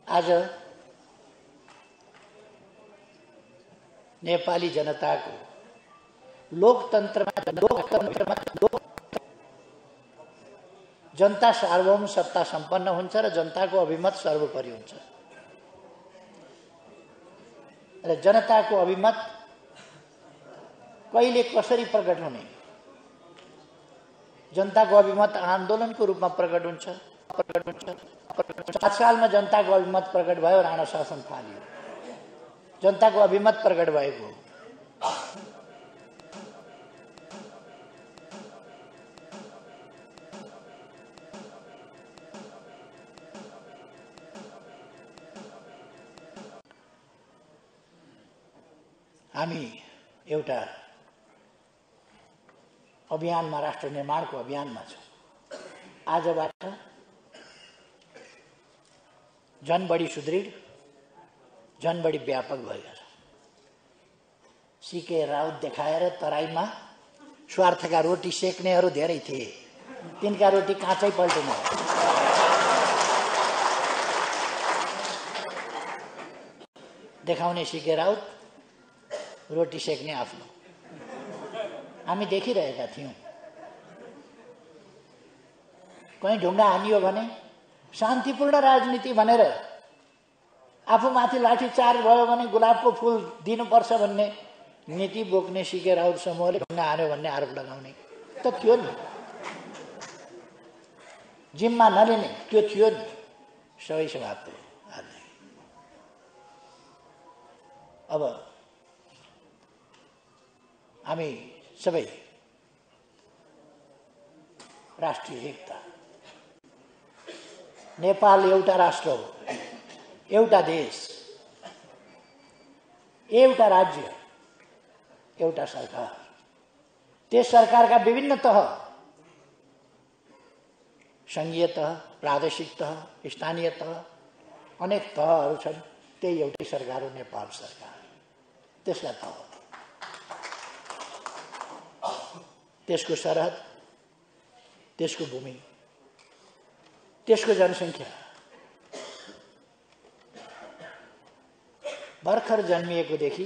आज नेपाली जनताको लोकतन्त्रमा जनता सार्वभौम सत्ता सम्पन्न हुन्छ र जनताको अभिमत सर्वोपरि हुन्छ। र जनताको अभिमत कहिले कसरी प्रकट हुने? जनताको अभिमत आन्दोलनको रूपमा प्रकट हुन्छ। 7 सालमा जनताको अभिमत प्रकट भयो, राणा शासन फालियो। जनताको अभिमत प्रकट भएको हामी एउटा अभियानमा, राष्ट्र निर्माणको अभियानमा छौँ। आजबाट झन बढी सुदृढ, झन बढी व्यापक भएका छ। सीके राउत देखाएर तराईमा स्वार्थका रोटी सेक्नेहरू धेरै थिए, तिनका रोटी काँचै पल्टिने। देखाउने सीके राउत, रोटी सेक्ने आफ्नो। हामी देखिरहेका थियौँ। कहीँ ढुङ्गा हानियो भने शान्तिपूर्ण राजनीति भनेर, आफूमाथि लाठीचार्ज भयो भने गुलाबको फुल दिनुपर्छ भन्ने नीति बोक्ने सीके राउत समूहले ढुङ्गा हान्यो भन्ने आरोप लगाउने त थियो नि। जिम्मा नलिने त्यो थियो नि। सबै समाप्त भयो। अब हामी सबै राष्ट्रिय एकता, नेपाल एउटा राष्ट्र हो, एउटा देश, एउटा राज्य, एउटा सरकार। त्यस सरकारका विभिन्न तह, संघीय तह, प्रादेशिक तह, स्थानीय तह, अनेक तहहरू छन्। त्यही एउटै सरकार हो, नेपाल सरकार। त्यसका तह, त्यसको सरहद, त्यसको भूमि, त्यसको जनसङ्ख्या। भर्खर जन्मिएकोदेखि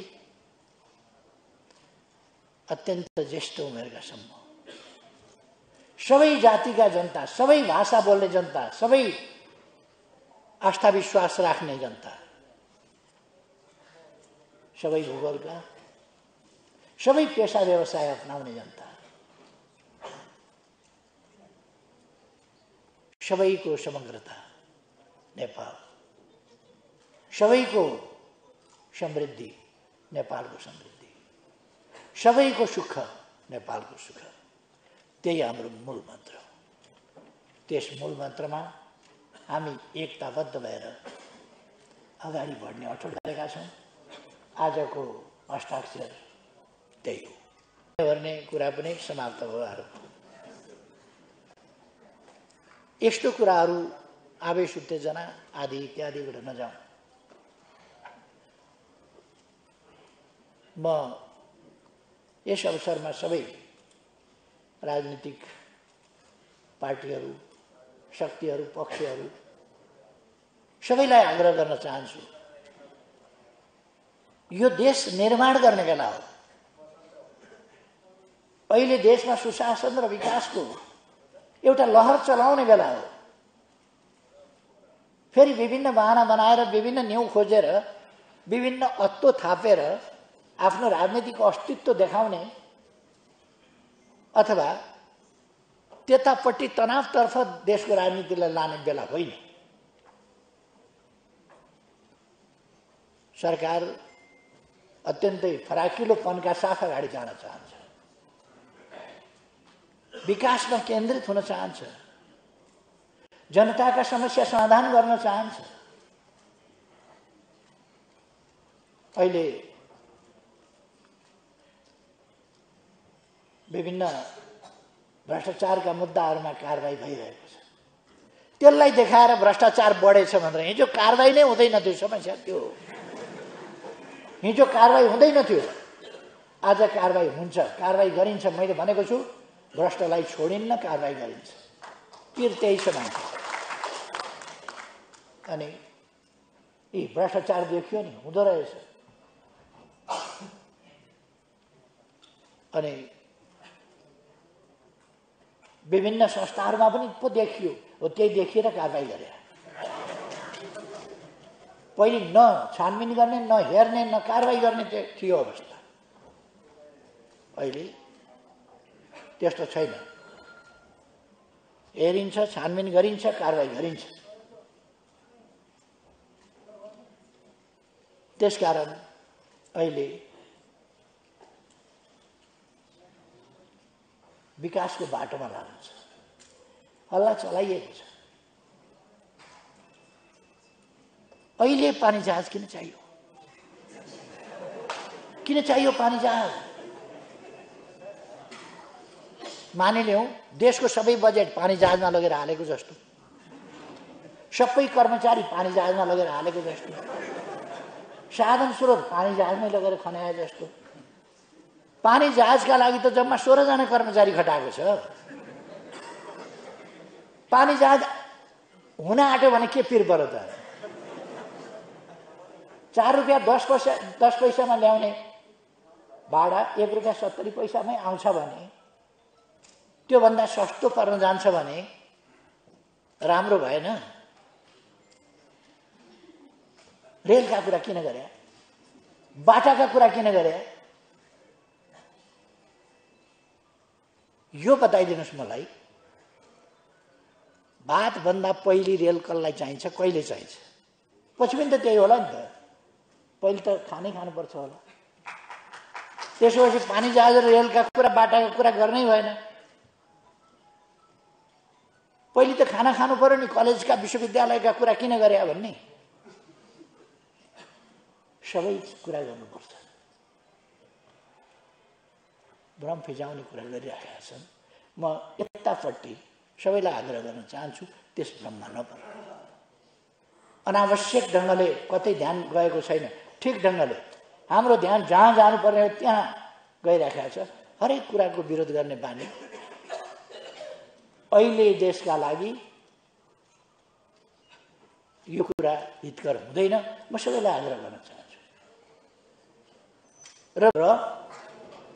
अत्यन्त ज्येष्ठ उमेरका सम्म सबै जातिका जनता, सबै भाषा बोल्ने जनता, सबै आस्था विश्वास राख्ने जनता, सबै भूगोलका, सबै पेसा व्यवसाय अपनाउने जनता, सबैको समग्रता नेपाल, सबैको समृद्धि नेपालको समृद्धि, सबैको सुख नेपालको सुख। त्यही हाम्रो मूल मन्त्र हो। त्यस मूल मन्त्रमा हामी एकताबद्ध भएर अगाडि बढ्ने अठोट गरेका छौँ। आजको हस्ताक्षर त्यही हो। गर्ने कुरा पनि समाप्त भयो। यस्तो कुराहरू आवेश उत्तेजना आदि इत्यादिबाट नजाउँ। म यस अवसरमा सबै राजनीतिक पार्टीहरू, शक्तिहरू, पक्षहरू सबैलाई आग्रह गर्न चाहन्छु, यो देश निर्माण गर्ने बेला हो। अहिले देशमा सुशासन र विकासको एउटा लहर चलाउने बेला हो। फेरि विभिन्न बहाना बनाएर, विभिन्न न्यु खोजेर, विभिन्न अत्तो थापेर आफ्नो राजनीतिको अस्तित्व देखाउने अथवा त्यतापट्टि तनावतर्फ देशको राजनीतिलाई लाने बेला होइन। सरकार अत्यन्तै फराकिलोपनका साथ अगाडि जान चाहन्छ, विकासमा केन्द्रित हुन चाहन्छ, जनताका समस्या समाधान गर्न चाहन्छ। अहिले विभिन्न भ्रष्टाचारका मुद्दाहरूमा कारबाही भइरहेको छ। त्यसलाई देखाएर भ्रष्टाचार बढेछ भनेर हिजो कारबाही नै हुँदैन थियो। समस्या त्यो हो। हिजो कारबाही हुँदैन थियो, आज कारबाही हुन्छ, कारबाही गरिन्छ। मैले भनेको छु, भ्रष्टलाई छोडिन्न, कारबाही गरिन्छ। तिर त्यही छ मान्छे। अनि यी भ्रष्टाचार देखियो नि, हुँदो रहेछ। अनि विभिन्न संस्थाहरूमा पनि पो देखियो, हो त्यही देखिएर कारबाही गरे। पहिले न छानबिन गर्ने, न हेर्ने, न कारबाही गर्ने थियो अवस्था। अहिले त्यस्तो छैन। हेरिन्छ, छानबिन गरिन्छ, कारबाही गरिन्छ। त्यसकारण अहिले विकासको बाटोमा लाग्नु छ, हल्ला चलाइएको छ। अहिले पानी जहाज किन चाहियो? किन चाहियो पानी जहाज? मानिलिउँ देशको सबै बजेट पानी जहाजमा लगेर हालेको जस्तो, सबै कर्मचारी पानी जहाजमा लगेर हालेको जस्तो, साधन स्रोत पानी जहाजमै लगेर खनाए जस्तो। पानी जहाजका लागि त जम्मा 16 जना कर्मचारी खटाएको छ। पानी जहाज हुन आँट्यो भने के पिर पर्यो त? 4 रुपियाँ 10 पैसामा ल्याउने भाडा 1 रुपियाँ 70 पैसामै आउँछ भने, त्योभन्दा सस्तो पर्न जान्छ भने राम्रो भएन? रेलका कुरा किन गरे? बाटाका कुरा किन गरे? यो बताइदिनुहोस् मलाई। भातभन्दा पहिले रेल कसलाई चाहिन्छ, कहिले चाहिन्छ? पछि पनि त त्यही होला नि त। पहिले त खानुपर्छ होला। त्यसपछि पानी जहाज र रेलका कुरा, बाटाका कुरा गर्नै भएन। पहिले त खानु पर्यो नि। कलेजका विश्वविद्यालयका कुरा किन गरे भन्ने? सबै कुरा गर्नुपर्छ। भ्रम फिजाउने कुरा गरिरहेका छन्। म यतापट्टि सबैलाई आग्रह गर्न चाहन्छु, त्यस भ्रममा नपर्नु। अनावश्यक ढङ्गले कतै ध्यान गएको छैन। ठिक ढङ्गले हाम्रो ध्यान जहाँ जानुपर्ने हो त्यहाँ गइरहेको छ। हरेक कुराको विरोध गर्ने बानी अहिले देशका लागि यो कुरा हितकर हुँदैन। म सबैलाई आग्रह गर्न चाहन्छु। र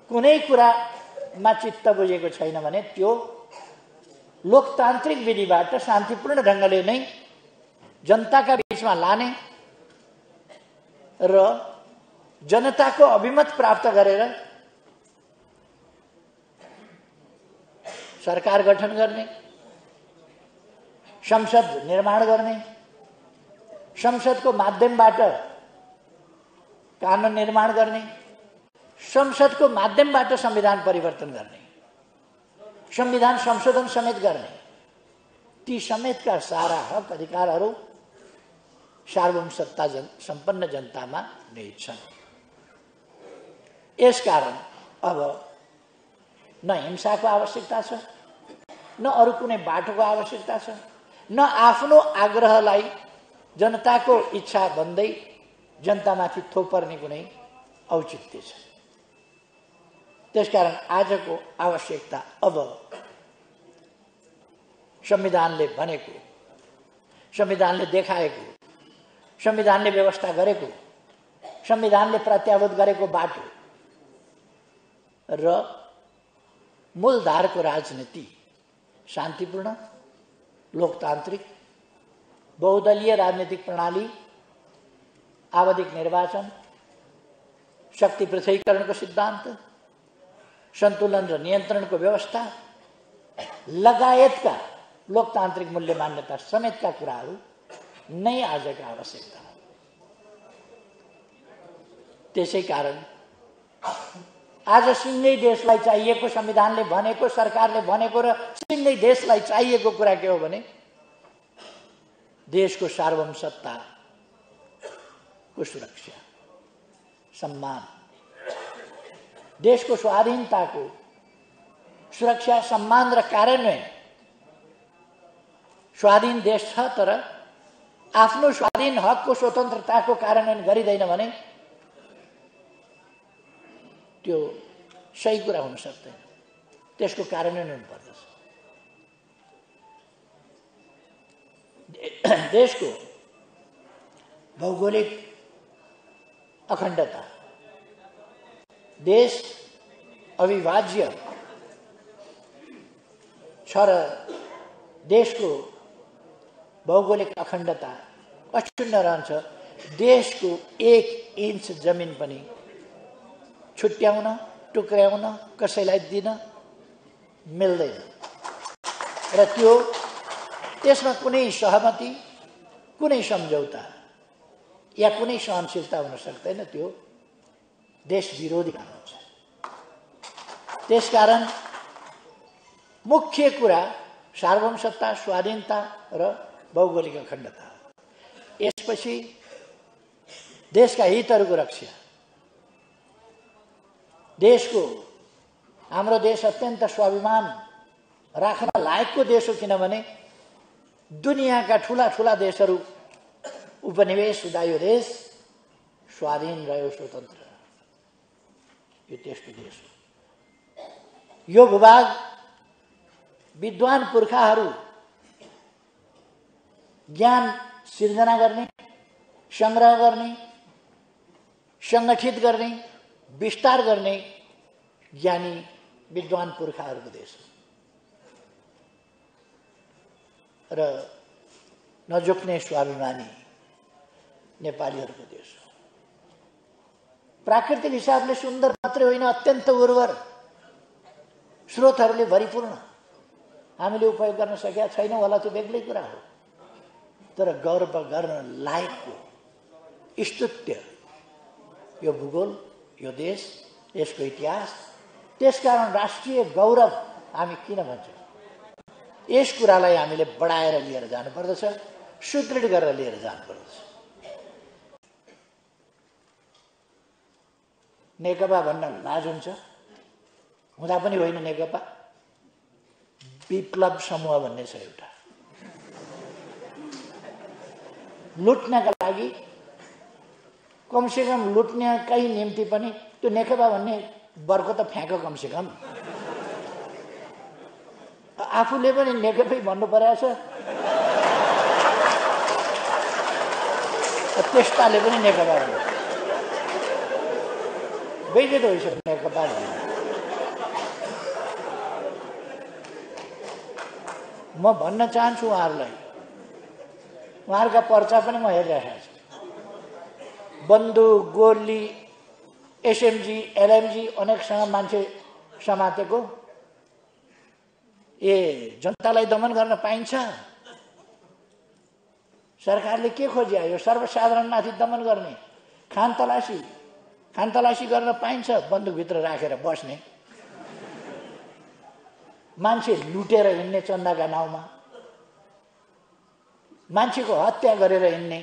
कुनै कुरामा चित्त बुझेको छैन भने त्यो लोकतान्त्रिक विधिबाट शान्तिपूर्ण ढङ्गले नै जनताका बीचमा लाने र जनताको अभिमत प्राप्त गरेर सरकार गठन गर्ने, संसद निर्माण गर्ने, संसदको माध्यमबाट कानुन निर्माण गर्ने, संसदको माध्यमबाट संविधान परिवर्तन गर्ने, संविधान संशोधन समेत गर्ने, ती समेतका सारा हक अधिकारहरू सार्वभौम सत्ता सम्पन्न जनतामा निहित छन्। यसकारण अब न हिंसाको आवश्यकता छ, न अरू कुनै बाटोको आवश्यकता छ, न आफ्नो आग्रहलाई जनताको इच्छा भन्दै जनतामाथि थोपर्ने कुनै औचित्य छ। त्यसकारण आजको आवश्यकता अब संविधानले भनेको, संविधानले देखाएको, संविधानले व्यवस्था गरेको, संविधानले प्रत्याभूत गरेको बाटो र मूलधारको राजनीति, शान्तिपूर्ण, लोकतान्त्रिक, बहुदलीय राजनीतिक प्रणाली, आवधिक निर्वाचन, शक्ति पृथकीकरणको सिद्धान्त, सन्तुलन र नियन्त्रणको व्यवस्था लगायतका लोकतान्त्रिक मूल्य मान्यता समेतका कुराहरू नै आजका आवश्यकता हो। त्यसै कारण आज सिँगै देशलाई चाहिएको, संविधानले भनेको, सरकारले भनेको र सिँगै देशलाई चाहिएको कुरा के हो भने देशको सार्वभौम सत्ताको सुरक्षा, सम्मान, देशको स्वाधीनताको सुरक्षा, सम्मान र कार्यान्वयन। स्वाधीन देश छ तर आफ्नो स्वाधीन हकको स्वतन्त्रताको कार्यान्वयन गरिँदैन भने त्यो सही कुरा हुन सक्दैन। त्यसको कार्यान्वयन हुनुपर्दछ। देशको भौगोलिक अखण्डता, देश अविभाज्य छ र देशको भौगोलिक अखण्डता अक्षुण्ण रहन्छ। देशको 1 इन्च जमिन पनि छुट्याउन, टुक्र्याउन, कसैलाई दिन मिल्दैन र त्यसमा कुनै सहमति, कुनै सम्झौता या कुनै सहनशीलता हुन सक्दैन, त्यो देश विरोधी काम हुन्छ। त्यसकारण मुख्य कुरा सार्वभौम सत्ता, स्वाधीनता र भौगोलिक अखण्डता। यसपछि देशका हितहरूको रक्षा। हाम्रो देश अत्यन्त स्वाभिमान राख्न लायकको देश हो, किनभने दुनियाँका ठुला ठुला देशहरू उपनिवेश हुँदा यो देश स्वाधीन रह्यो, स्वतन्त्र। यो त्यस्तो देश हो। यो भूभाग विद्वान पुर्खाहरू ज्ञान सिर्जना गर्ने, संग्रह गर्ने, संगठित गर्ने, विस्तार गर्ने ज्ञानी विद्वान पुर्खाहरूको देश हो र नझुक्ने स्वाभिमानी नेपालीहरूको देश हो। प्राकृतिक हिसाबले सुन्दर मात्रै होइन, अत्यन्त उर्वर, स्रोतहरूले भरिपूर्ण। हामीले उपयोग गर्न सकेका छैनौँ होला, त्यो बेग्लै कुरा हो। तर गर्व गर्न लायकको स्तुत्य यो भूगोल, यो देश, यसको इतिहास। त्यसकारण राष्ट्रिय गौरव हामी किन भन्छौँ? यस कुरालाई हामीले बढाएर लिएर जानुपर्दछ, सुदृढ गरेर लिएर जानुपर्दछ। नेकपा भन्न लाज हुन्छ, हुँदा पनि होइन। नेकपा विप्लव समूह भन्ने छ एउटा, लुट्नका लागि, कमसेकम लुट्नकै निम्ति पनि त्यो नेकपा भन्ने वर्ग त फ्याँको कमसेकम। आफूले पनि नेकपै भन्नु परेको छ, त्यस्ताले पनि नेकपा भन्नु बेइज्जत भइसक्यो नेकपा भन्नु। म भन्न चाहन्छु उहाँहरूलाई, उहाँहरूका पर्चा पनि म हेरिरहेको छु। बन्दुक, गोली, एसएमजी, एलएमजी अनेकसँग मान्छे समातेको। जनतालाई दमन गर्न पाइन्छ? सरकारले के खोज्यो? यो सर्वसाधारणमाथि दमन गर्ने, खानतलासी गर्न पाइन्छ? बन्दुकभित्र राखेर बस्ने, मान्छे लुटेर हिँड्ने चन्दाका नाउँमा, मान्छेको हत्या गरेर हिँड्ने,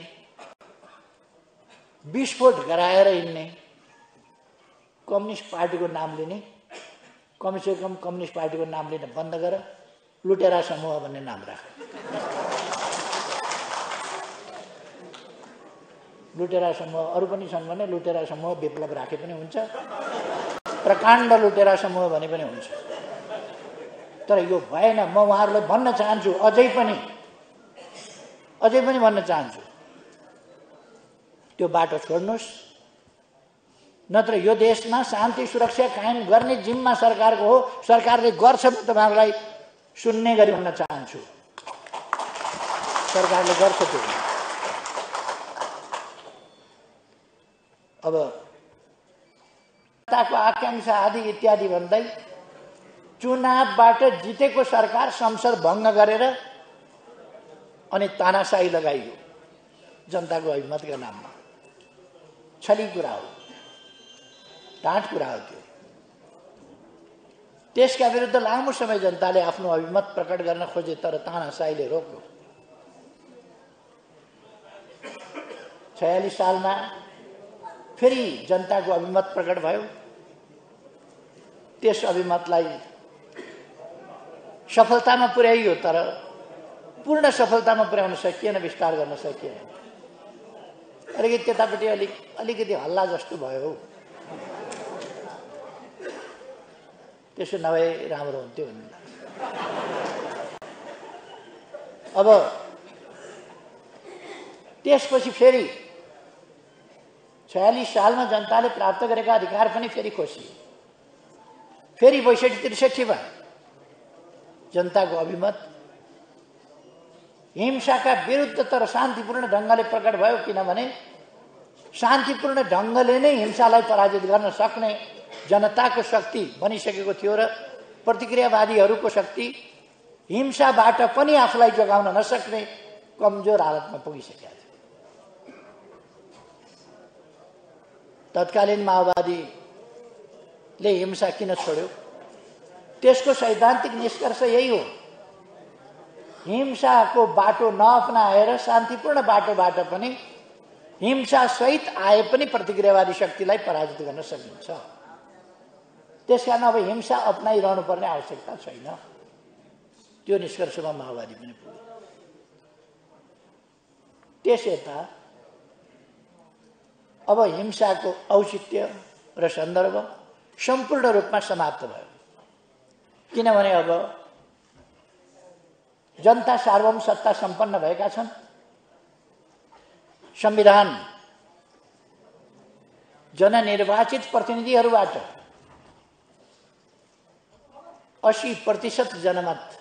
विस्फोट गराएर हिँड्ने, कम्युनिस्ट पार्टीको नाम लिने, कमसेकम कम्युनिस्ट पार्टीको नाम लिन बन्द गर, लुटेरा समूह भन्ने नाम राख। लुटेरा समूह अरू पनि छन् भने लुटेरा समूह विप्लव राखे पनि हुन्छ, प्रकाण्ड लुटेरा समूह भने पनि हुन्छ। तर यो भएन। म उहाँहरूलाई भन्न चाहन्छु, अझै पनि भन्न चाहन्छु, त्यो बाटो छोड्नुहोस्, नत्र यो देशमा शान्ति सुरक्षा कायम गर्ने जिम्मा सरकारको हो। सरकारले गर्छ, म तपाईँहरूलाई सुन्ने गरी भन्न चाहन्छु, सरकारले गर्छ त्यो। अब जनताको आकांक्षा आदि इत्यादि भन्दै चुनावबाट जितेको सरकार संसद भङ्ग गरेर अनि तानाशाही लगाइयो जनताको अभिमतका नाममा। छली कुरा हो, डाँट कुरा हो त्यो। त्यसका विरुद्ध लामो समय जनताले आफ्नो अभिमत प्रकट गर्न खोजे, तर तानाशाहीले रोक्यो। 46 सालमा फेरि जनताको अभिमत प्रकट भयो। त्यस अभिमतलाई सफलतामा पुर्याइयो, तर पूर्ण सफलतामा पुर्याउन सकिएन, विस्तार गर्न सकिएन। अलिकति त्यतापट्टि अलिकति हल्ला जस्तो भयो। त्यसो नभए राम्रो हुन्थ्यो भन्ने लाग्छ। अब त्यसपछि फेरि 46 सालमा जनताले प्राप्त गरेका अधिकार पनि फेरि खोसिए। फेरि 62-63 मा जनताको अभिमत हिंसाका विरुद्ध तर शान्तिपूर्ण ढङ्गले प्रकट भयो, किनभने शान्तिपूर्ण ढङ्गले नै हिंसालाई पराजित गर्न सक्ने जनताको शक्ति बनिसकेको थियो र प्रतिक्रियावादीहरूको शक्ति हिंसाबाट पनि आफूलाई जोगाउन नसक्ने कमजोर हालतमा पुगिसकेको थियो। तत्कालीन माओवादीले हिंसा किन छोड्यो? त्यसको सैद्धान्तिक निष्कर्ष यही हो। हिंसाको बाटो नअपनाएर शान्तिपूर्ण बाटोबाट पनि हिंसा सहित आए पनि प्रतिक्रियावादी शक्तिलाई पराजित गर्न सकिन्छ। त्यसकारण अब हिंसा अपनाइरहनु पर्ने आवश्यकता छैन। त्यो निष्कर्षमा माओवादी पनि पुग्यो। त्यसयता अब हिंसाको औचित्य र सन्दर्भ सम्पूर्ण रूपमा समाप्त भयो। किनभने अब जनता सार्वभौम सत्ता सम्पन्न भएका छन्। संविधान जननिर्वाचित प्रतिनिधिहरूबाट 80% जनमत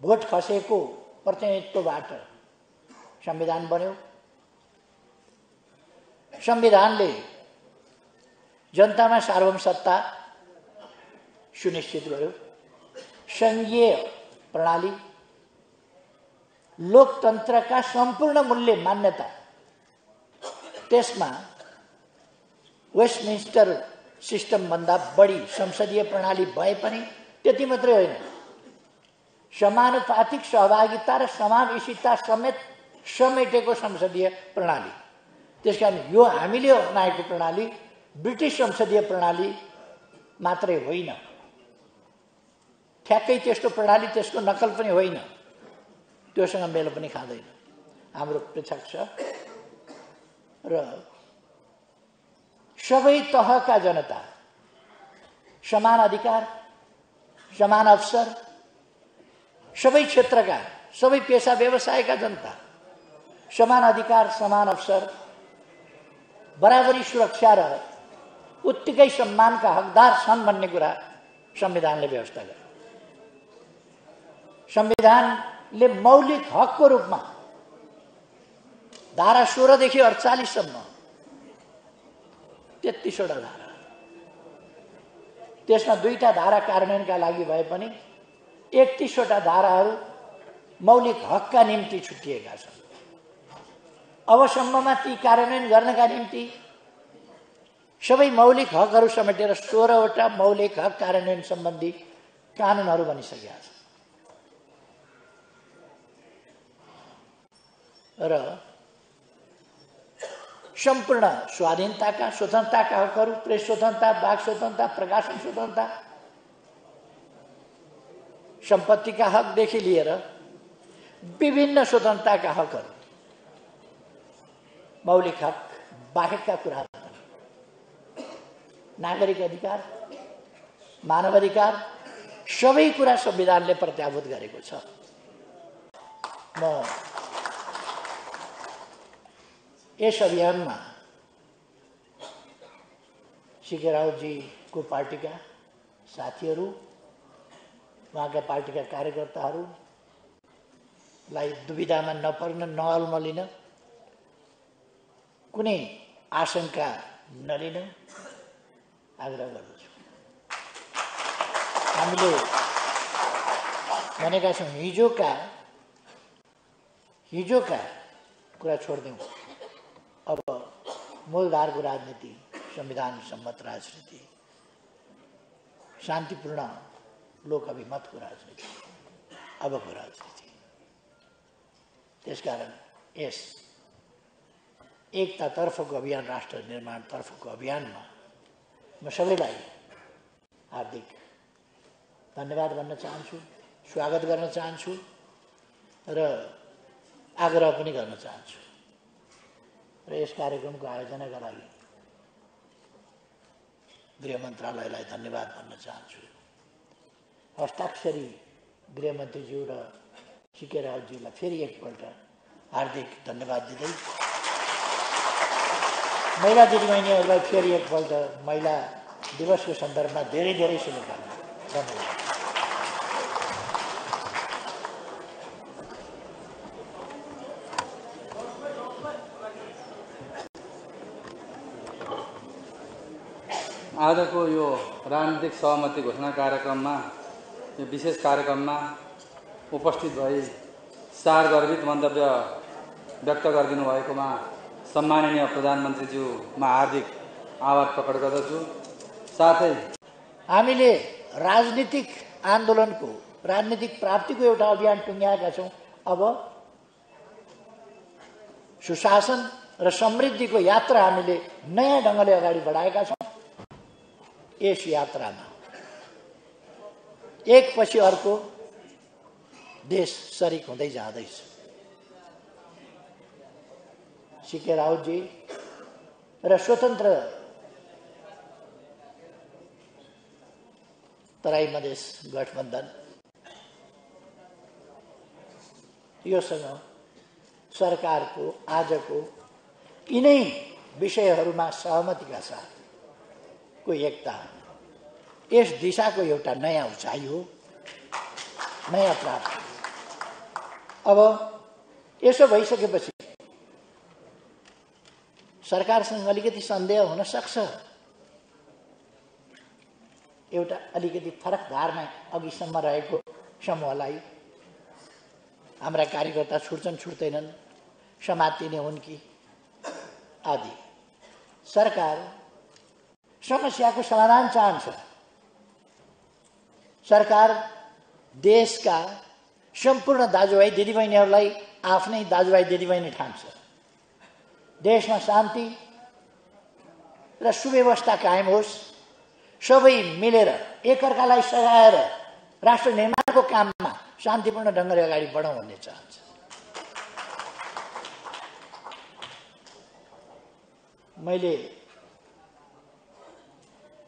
भोट खसेको प्रतिनिधित्वबाट संविधान बन्यो। संविधानले जनतामा सार्वभौम सत्ता सुनिश्चित गर्यो। संघीय प्रणाली, लोकतन्त्रका सम्पूर्ण मूल्य मान्यता, त्यसमा वेस्टमिन्स्टर सिस्टमभन्दा बढी संसदीय प्रणाली भए पनि त्यति मात्रै होइन, समानुपातिक सहभागिता र समावेशिता समेत समेटेको संसदीय प्रणाली। त्यसकारण यो हामीले अपनाएको प्रणाली ब्रिटिस संसदीय प्रणाली मात्रै होइन, ठ्याक्कै त्यस्तो प्रणाली, त्यसको नकल पनि होइन, त्योसँग मेल पनि खाँदैन। हाम्रो पृथक छ र सबै तहका जनता समान अधिकार, समान अवसर, सबै क्षेत्रका, सबै पेसा व्यवसायका जनता समान अधिकार, समान अवसर, बराबरी सुरक्षा र उत्तिकै सम्मानका हकदार छन् भन्ने कुरा संविधानले व्यवस्था गर्यो। संविधानले मौलिक हकको रूपमा धारा 16 देखि 48 सम्म 33 वटा धारा, त्यसमा 2टा धारा कार्यान्वयनका लागि भए पनि 31 वटा धाराहरू मौलिक हकका निम्ति छुट्टिएका छन्। अबसम्ममा ती कार्यान्वयन गर्नका निम्ति सबै मौलिक हकहरू समेटेर 16 वटा मौलिक हक कार्यान्वयन सम्बन्धी कानुनहरू बनिसकेका छन्। र सम्पूर्ण स्वाधीनताका, स्वतन्त्रताका हकहरू, प्रेस स्वतन्त्रता, वाक स्वतन्त्रता, प्रकाशन स्वतन्त्रता, सम्पत्तिका हकदेखि लिएर विभिन्न स्वतन्त्रताका हकहरू, मौलिक हक बाहेकका कुराहरू, नागरिक अधिकार, मानव अधिकार, सबै कुरा संविधानले प्रत्याभूत गरेको छ। म यस अभियानमा सीके राउतजीको पार्टीका साथीहरू, उहाँका पार्टीका कार्यकर्ताहरूलाई दुविधामा नपर्न, नअल्मलिन, कुनै आशंका नलिन आग्रह गर्दछु। हामीले भनेका छौँ हिजोका कुरा छोडिदिउँ। अब मूलधारको राजनीति, संविधान सम्मत राजनीति, शान्तिपूर्ण लोक अभिमतको राजनीति, अबको राजनीति। त्यसकारण यस एकतातर्फको अभियान, राष्ट्र निर्माणतर्फको अभियानमा म सबैलाई हार्दिक धन्यवाद भन्न चाहन्छु, स्वागत गर्न चाहन्छु र आग्रह पनि गर्न चाहन्छु। र यस कार्यक्रमको आयोजनाका लागि गृह मन्त्रालयलाई धन्यवाद भन्न चाहन्छु। हस्ताक्षरी गृहमन्त्रीज्यू र सीके राउतज्यूलाई फेरि एकपल्ट हार्दिक धन्यवाद दिँदै, महिला दिदीबहिनीहरूलाई फेरि एकपल्ट महिला दिवसको सन्दर्भमा धेरै धेरै शुभकामना। धन्यवाद। आजको यो राजनीतिक सहमति घोषणा कार्यक्रममा, यो विशेष कार्यक्रममा उपस्थित भई सारगर्भित मन्तव्य व्यक्त गरिदिनु भएकोमा सम्माननीय प्रधानमन्त्रीज्यूमा हार्दिक आभार प्रकट गर्दछु। साथै हामीले राजनीतिक आन्दोलनको राजनीतिक प्राप्तिको एउटा अभियान टुङ्ग्याएका छौँ। अब सुशासन र समृद्धिको यात्रा हामीले नयाँ ढङ्गले अगाडि बढाएका छौँ। यस यात्रामा एकपछि अर्को देश सरिक हुँदै जाँदैछ। सीके राउतजी र स्वतन्त्र तराई मधेस गठबन्धन योसँग सरकारको आजको यिनै विषयहरूमा सहमतिका साथ को एकता यस दिशाको एउटा नयाँ उचाइ हो, नयाँ प्राप्ति। अब यसो भइसकेपछि सरकारसँग अलिकति सन्देह हुन सक्छ। एउटा अलिकति फरक धारणा अघिसम्म रहेको समूहलाई हाम्रा कार्यकर्ता छुट्छन् छुट्दैनन्, समातिने हुन् कि आदि। सरकार समस्याको समाधान चाहन्छ। सरकार देशका सम्पूर्ण दाजुभाइ दिदीबहिनीहरूलाई आफ्नै दाजुभाइ दिदीबहिनी ठान्छ। देशमा शान्ति र सुव्यवस्था कायम होस्, सबै मिलेर एकअर्कालाई सघाएर राष्ट्र निर्माणको काममा शान्तिपूर्ण ढङ्गले अगाडि बढौँ भन्ने चाहन्छ। मैले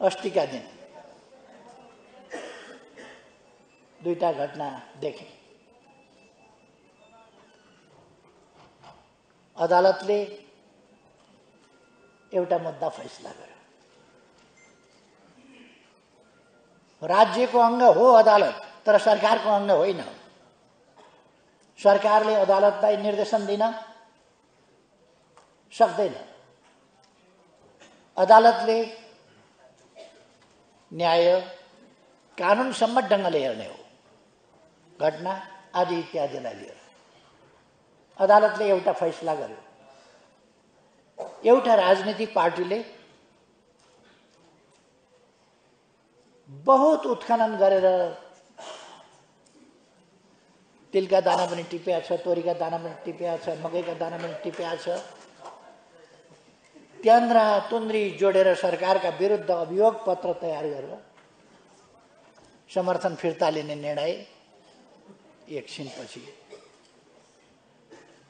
अस्तिका दिन दुईटा घटना देखेँ। अदालतले एउटा मुद्दा फैसला गर्यो। राज्यको अङ्ग हो अदालत, तर सरकारको अङ्ग होइन। सरकारले अदालतलाई निर्देशन दिन सक्दैन। अदालतले न्याय कानुन सम्मत ढङ्गले हेर्ने हो, घटना आदि इत्यादिलाई लिएर। अदालतले एउटा फैसला गर्यो। एउटा राजनीतिक पार्टीले बहुत उत्खनन गरेर तिलका दाना पनि टिपेको छ, तोरीका दाना पनि टिपेको छ, मकैका दाना पनि टिपेको छ। त्यान्द्रा तुन्द्री जोडेर सरकारका विरुद्ध अभियोग पत्र तयार गरेर समर्थन फिर्ता लिने निर्णय एकछिनपछि।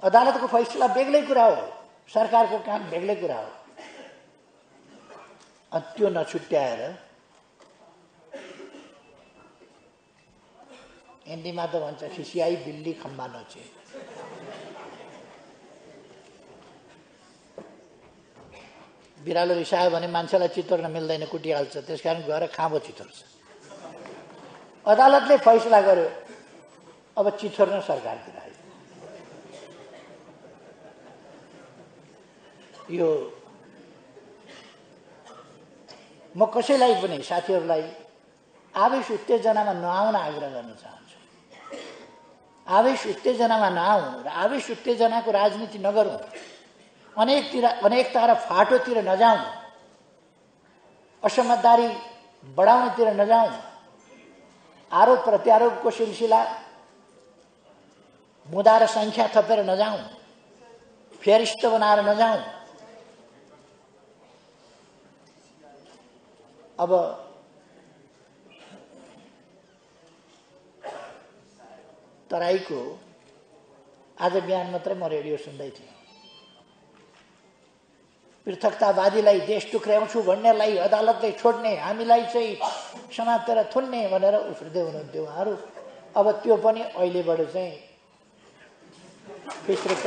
अदालतको फैसला बेग्लै कुरा हो, सरकारको काम बेग्लै कुरा हो। त्यो नछुट्याएर हिन्दीमा त भन्छ खिसियाई बिल्ली खम्बा नचे। बिरालो रिसायो भने मान्छेलाई चितोर्न मिल्दैन, कुटिहाल्छ। त्यसकारण गएर खाँबो चितोर्छ। अदालतले फैसला गर्यो, अब चितोर्न सरकारतिर आयो। यो म कसैलाई पनि साथीहरूलाई आवेश उत्तेजनामा नआउन आग्रह गर्न चाहन्छु। आवेश उत्तेजनामा नआउँ र आवेश उत्तेजनाको राजनीति नगरौँ। अनेकता र फाटोतिर नजाउँ, असमझदारी बढाउनेतिर नजाउँ, आरोप प्रत्यारोपको सिलसिला मुद्दा र सङ्ख्या थपेर नजाउँ, फेरिस्ट बनाएर नजाउँ। अब तराईको आज बिहान मात्रै म रेडियो सुन्दै थिएँ। पृथकतावादीलाई देश टुक्र्याउँछु भन्नेलाई अदालतले छोड्ने, हामीलाई चाहिँ समातेर थुन्ने भनेर उफ्रिँदै हुनुहुन्थ्यो उहाँहरू। अब त्यो पनि अहिलेबाट चाहिँ विस्तृत